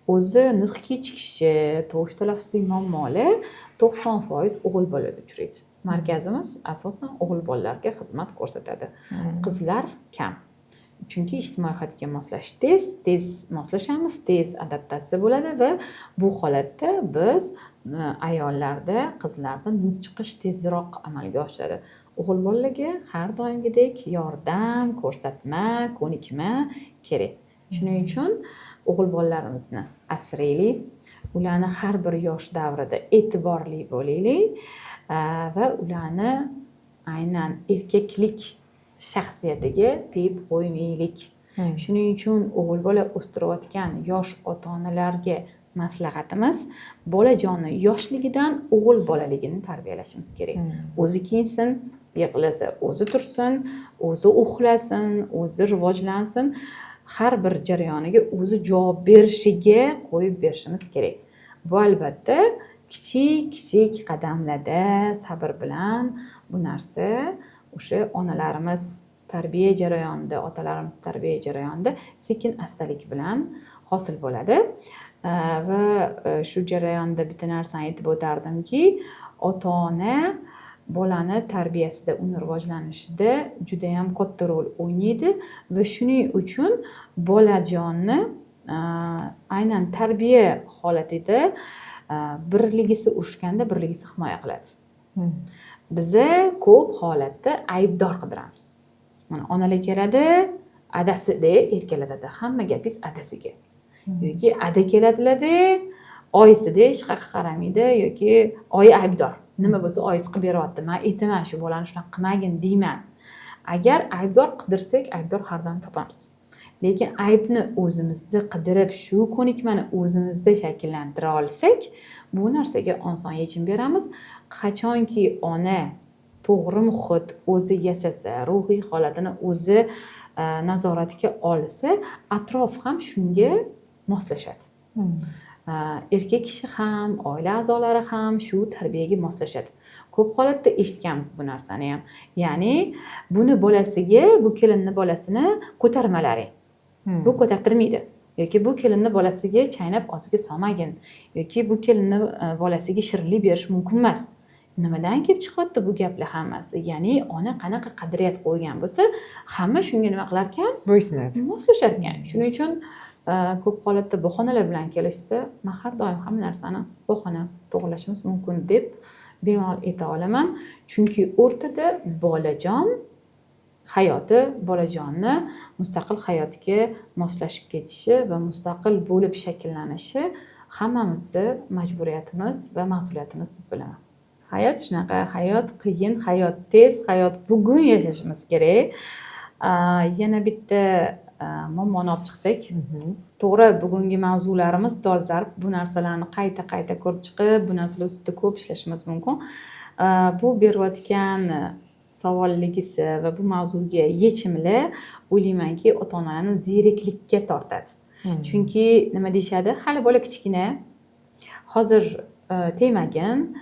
o'zi nutq kechikishi, tovush talaffuzidagi muammolar 90% o'g'il bolalarda uchraydi. Markazimiz asosan o'g'il bolalarga xizmat ko'rsatadi, qizlar kam, chunki ijtimoiy hayotga moslashish tez tez moslashamiz, tez adaptatsiya bo'ladi va bu holatda biz ayollarda, qizlarda nutq chiqish tezroq amalga oshadi. O'g'il bolalarga har doimgidek yordam, ko'rsatma, ko'nikma kerak. Shuning uchun o'g'il bolalarimizni asraylik, ularni har bir yosh davrida e'tiborli bo'laylik va ularni aynan erkaklik shaxsiyatiga tegib qo'ymaylik. Shuning uchun o'g'il bola o'stirayotgan yosh ota onalarga maslahatimiz: bolajonni yoshligidan o'g'il bolaligini tarbiyalashimiz kerak. O'zi kiyinsin, yig'lasa o'zi tursin, o'zi uxlasin, o'zi rivojlansin, har bir jarayoniga o'zi javob berishiga qo'yib berishimiz kerak. Bu albatta kichik kichik qadamlarda sabr bilan bu narsa o'sha onalarimiz tarbiya jarayonida, otalarimiz tarbiya jarayonida sekin astalik bilan hosil bo'ladi. Va shu jarayonda bitta narsani aytib o'tardimki, ota ona bolani tarbiyasida, uni rivojlanishida judayam katta rol o'ynaydi va shuning uchun bolajonni aynan tarbiya holatida birligisi urushganda birligisi himoya qiladi. Biza ko'p holatda aybdor qidiramiz. Mana onalar keladi, adasi deb erkalatadi, hamma gapingiz adasiga. Yoki ada keladilarda, oyisida hech qayerga qaramaydi yoki oyi aybdor. Nima bo'lsa oyisi qilib beryapti. Man aytaman, shu bolani shunaqa qilmagin deyman. Agar aybdor qidirsak, aybdor har doim topamiz. Lekin aybni o'zimizda qidirib, shu ko'nikmani o'zimizda shakllantira olsak, bu narsaga oson yechim beramiz. Qachonki ona to'g'ri muhit o'zi yasasa, ruhiy holatini o'zi nazoratga olsa, atrof ham shunga moslashadi. Erkak kishi ham, oila a'zolari ham shu tarbiyaga moslashadi. Ko'p holatda eshitganmiz bu narsani ham. Ya'ni buni bolasiga, bu kelinni bolasini ko'tarmalaring. Bu ko'tartirmaydi. Yoki bu kelinni bolasiga chaynab og'ziga solmagin. Yoki bu kelinni bolasiga shirinlik berish mumkin emas. Nimadan kelib chiqyapti bu gaplar hammasi? Ya'ni ona qanaqa qadriyat qo'ygan bo'lsa, hamma shunga nima qilar ekan? Bo'ysunadi. Moslashar ekan. Shuning uchun ko'p holatda bahonalar bilan kelishsa, man har doim hamma narsani bahona, to'g'irlashimiz mumkin deb bemalol ayta olaman. Chunki o'rtada bolajon hayoti, bolajonni mustaqil hayotga moslashib ketishi va mustaqil bo'lib shakllanishi hammamizni majburiyatimiz va mas'uliyatimiz deb bilaman. Hayot shunaqa, hayot qiyin, hayot tez, hayot bugun yashashimiz kerak. Yana bitta muammoni olib chiqsak, to'g'ri, bugungi mavzularimiz dolzarb, bu narsalarni qayta-qayta ko'rib chiqib, bu narsalar ustida ko'p ishlashimiz mumkin. Bu berayotgan savolligisi va bu mavzuga yechimlar, o'ylaymanki, ota-onalarni ziyraklikka tortadi. Chunki nima deyishadi? Hali bola kichkina, hozir tegmagin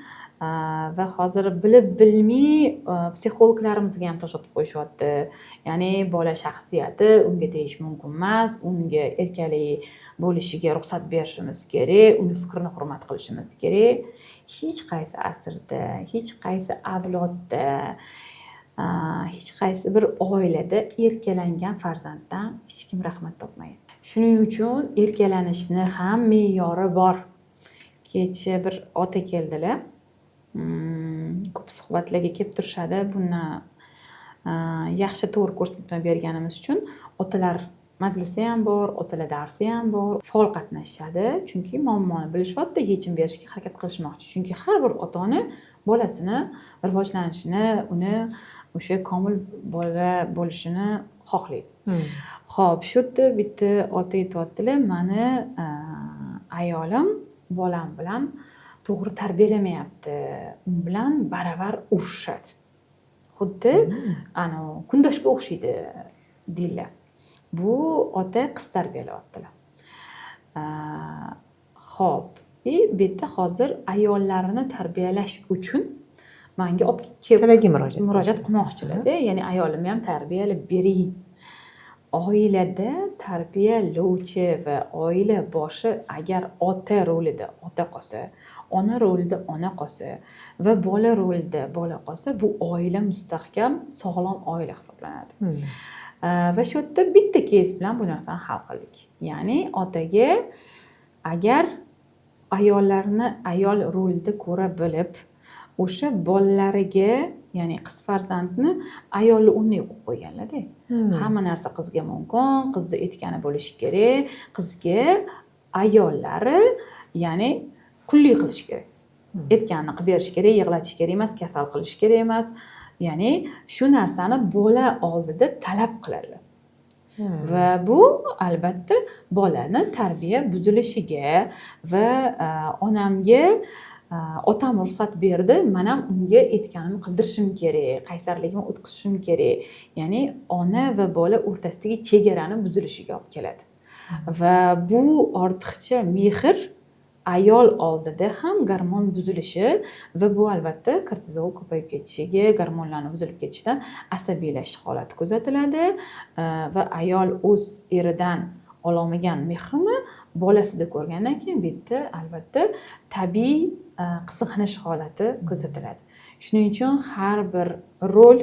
va hozir bilib bilmay psixologlarimizga ham tosh otib qo'yishyapti. Ya'ni bola shaxsiyati, unga tegish mumkin emas, unga erkalik bo'lishiga ruxsat berishimiz kerak, uni fikrini hurmat qilishimiz kerak. Hech qaysi asrda, hech qaysi avlodda, hech qaysi bir oilada erkalangan farzanddan hech kim rahmat topmagan. Shuning uchun erkalanishni ham me'yori bor. Kecha bir ota keldilar. Ko'p suhbatlarga kelib turishadi. Bundan yaxshi to'g'ri ko'rsatma berganimiz uchun otalar majlisi ham bor, otalar darsi ham bor. Faol qatnashishadi. Chunki muammoni bilishyapti, yechim berishga harakat qilishmoqchi. Chunki har bir ota-ona bolasini rivojlanishini, uni o'sha komil bola bo'lishini xohlaydi. Xo'p, shu yerda bitta ota aytyaptilar, mani ayolim bolam bilan to'g'ri tarbiyalamayapti. U bilan baravar urushadi. Xuddi anavi kundoshga o'xshaydi deydilar. Bu ota qiz tarbiyalayaptilar. Xo'p, bu yerda hozir ayollarni tarbiyalash uchun manga olib kelib Sizlarga murojaat murojaat qilmoqchilar-da. Ya'ni ayolimni ham tarbiyalab bering. Oilada tarbiyalovchi va oila boshi agar ota rolida ota qolsa, ona rolida ona qolsa va bola rolida bola qolsa, bu oila mustahkam, sog'lom oila hisoblanadi. Va shu yerda bitta кейс bilan bu narsani hal qildik. Ya'ni otaga agar ayollarni ayol rolida ko'ra bilib, o'sha bolalariga, ya'ni qiz farzandni ayolni o'rniga qo'yib qo'yganlar-da. Hamma narsa qizga mumkin, qizni aytgani bo'lishi kerak, qizga ayollari, ya'ni qullik qilish kerak. Aytganini qilib berish kerak, yig'latish kerak emas, kasal qilish kerak emas. Ya'ni shu narsani bola oldida talab qiladilar. Va bu albatta bolani tarbiya buzilishiga va onamga otam ruxsat berdi, man ham unga aytganimni qildirishim kerak, qaysarligimni o'tkazishim kerak. Ya'ni ona va bola o'rtasidagi chegarani buzilishiga olib keladi. Va bu ortiqcha mehr Ayol oldida ham gormon buzilishi va bu albatta kortizol ko'payib ketishiga, gormonlarni buzilib ketishidan asabiylashish holati kuzatiladi va ayol o'z eridan ololmagan mehrini bolasida ko'rgandan keyin bu yerda albatta tabiiy qizg'anish holati kuzatiladi. Shuning uchun har bir rol,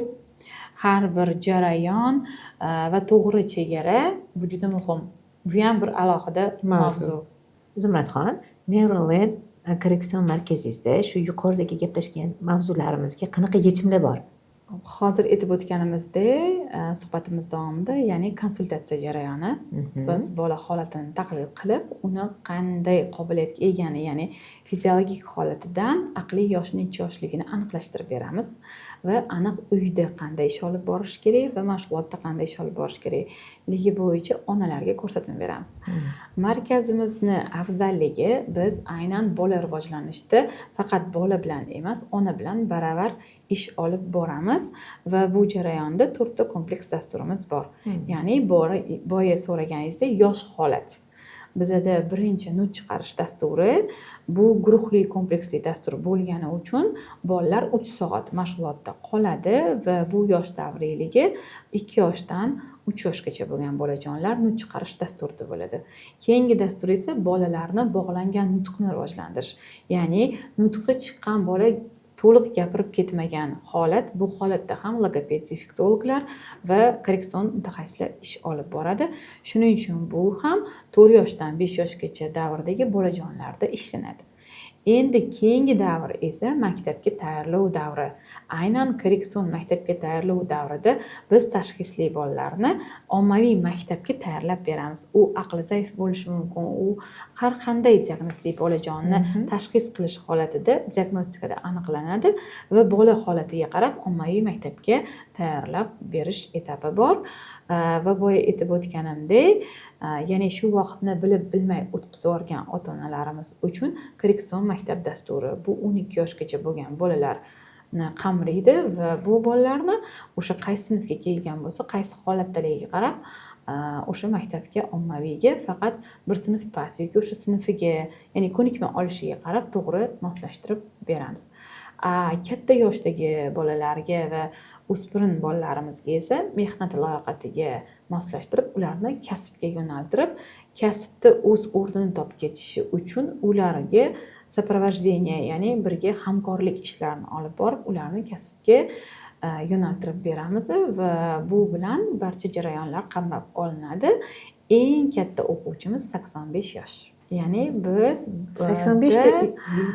har bir jarayon va to'g'ri chegara bu juda muhim. Bu ham bir alohida mavzu. Zumradxon, Neuroland korreksion markazingizda shu yuqoridagi gaplashgan mavzularimizga qanaqa yechimlar bor? Hozir aytib o'tganimizdek, suhbatimiz davomida, ya'ni konsultatsiya jarayoni, biz bola holatini tahlil qilib, uni qanday qobiliyatga egani, ya'ni fiziologik holatidan aqliy yoshi necha yoshligini aniqlashtirib beramiz va aniq uyda qanday ish olib borish kerak va mashg'ulotda qanday ish olib borish kerakligi bo'yicha onalarga ko'rsatma beramiz. Markazimizni afzalligi, biz aynan bola rivojlanishida faqat bola bilan emas, ona bilan baravar ish olib boramiz va bu jarayonda 4 ta kompleks dasturimiz bor. Ya'ni boya so'raganingizdek yosh holat. Bizada birinchi nutq chiqarish dasturi, bu guruhli kompleksli dastur bo'lgani uchun bolalar 3 soat mashg'ulotda qoladi va bu yosh davriyligi 2 yoshdan 3 yoshgacha bo'lgan bolajonlar nutq chiqarish dasturida bo'ladi. Keyingi dastur esa bolalarni bog'langan nutqni rivojlantirish. Ya'ni nutqi chiqqan bola to'liq gapirib ketmagan holat, bu holatda ham logoped, defektologlar va korreksion mutaxassislar ish olib boradi. Shuning uchun bu ham 4 yoshdan 5 yoshgacha davrdagi bolajonlarda ishlanadi. Endi keyingi davr esa maktabga tayyorlov davri. Aynan korreksion maktabga tayyorlov davrida biz tashxisli bolalarni ommaviy maktabga tayyorlab beramiz. U aqli zaif bo'lishi mumkin, u har qanday diagnozdagi bolajonni tashxis qilish holatida diagnostikada aniqlanadi va bola holatiga qarab ommaviy maktabga tayyorlab berish etapi bor. Va boya aytib o'tganimdek, ya'ni shu vaqtni bilib bilmay o'tkazib yuborgan ota onalarimiz uchun korreksion maktab dasturi, bu 12 yoshgacha bo'lgan bolalarni qamraydi va bu bolalarni o'sha qaysi sinfga kelgan bo'lsa, qaysi holatdaligiga qarab o'sha maktabga ommaviyga faqat bir sinf past yoki o'sha sinfiga, ya'ni ko'nikma olishiga qarab to'g'ri moslashtirib beramiz. Katta yoshdagi bolalarga va o'spirin bolalarimizga esa mehnat layoqatiga moslashtirib, ularni kasbga yo'naltirib, kasbda o'z o'rnini topib ketishi uchun ularga сопровождение, ya'ni birga hamkorlik ishlarini olib borib, ularni kasbga yo'naltirib beramiz va bu bilan barcha jarayonlar qamrab olinadi. Eng katta o'quvchimiz 85 yosh. Ya'ni biz 85 ta,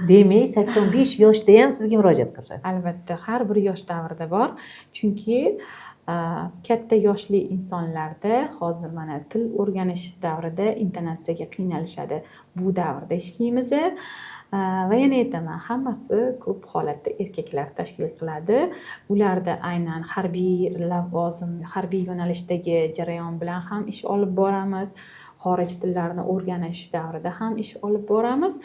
demak, 85 yoshda ham sizga murojaat qilishadi. Albatta, har bir yosh davrida bor. Chunki katta yoshli insonlarda hozir mana til o'rganish davrida intonatsiyaga qiynalishadi. Bu davrda ishlaymiz. Va yana aytaman, hammasi ko'p holatda erkaklar tashkil qiladi. Ularda aynan harbiy lavozim, harbiy yo'nalishdagi jarayon bilan ham ish olib boramiz. Xorij tillarini o'rganish davrida ham ish olib boramiz.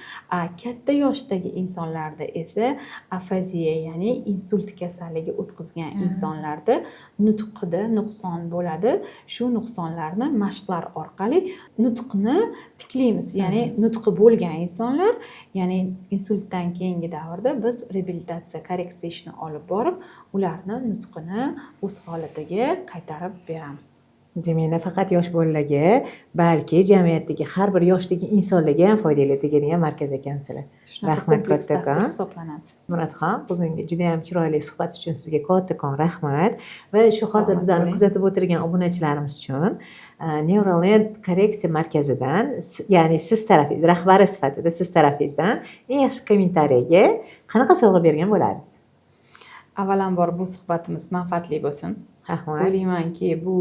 Katta yoshdagi insonlarda esa afaziya, ya'ni insult kasalligi o'tkazgan insonlarda nutqida nuqson bo'ladi. Shu nuqsonlarni mashqlar orqali nutqni tiklaymiz. Ya'ni nutqi bo'lgan insonlar, ya'ni insultdan keyingi davrda biz reabilitatsiya, korreksiya ishini olib borib, ularni nutqini o'z holatiga qaytarib beramiz. Demak, nafaqat yosh bolalarga, balki jamiyatdagi har bir yoshdagi insonlarga ham foydali tegadigan markaz ekansizlar. Shunaqa Rahmat kompleks dastur kattakon. hisoblanadi. Muratxon, bugungi juda ham chiroyli suhbat uchun sizga kattakon rahmat va shu hozir Salomat bizani bo'ling. kuzatib o'tirgan obunachilarimiz uchun Neuroland korreksiya markazidan, ya'ni siz tarafingiz rahbari sifatida siz tarafingizdan eng yaxshi kommentariyaga qanaqa sovg'a bergan bo'lardingiz? Avvalambor, bu suhbatimiz manfaatli bo'lsin. Rahmat. O'ylaymanki, bu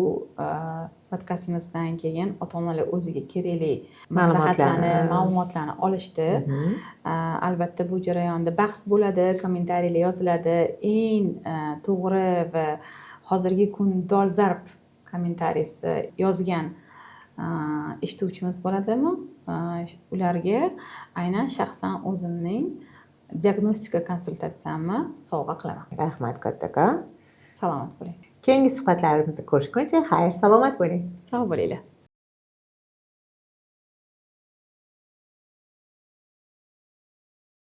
podkastimizdan keyin ota onalar o'ziga kerakli ma'lumotlarni, maslahatlarni, ma'lumotlarni olishdi. Albatta, bu jarayonda bahs bo'ladi, kommentariyalar yoziladi. Eng to'g'ri va hozirgi kun dolzarb kommentariyasi yozgan eshituvchimiz bo'ladimi, ularga aynan shaxsan o'zimning diagnostika konsultatsiyamni sovg'a qilaman. Rahmat kattakon. Salomat bo'ling. Keyingi suhbatlarimizda ko'rishguncha xayr, salomat bo'ling. Sog' bo'linglar.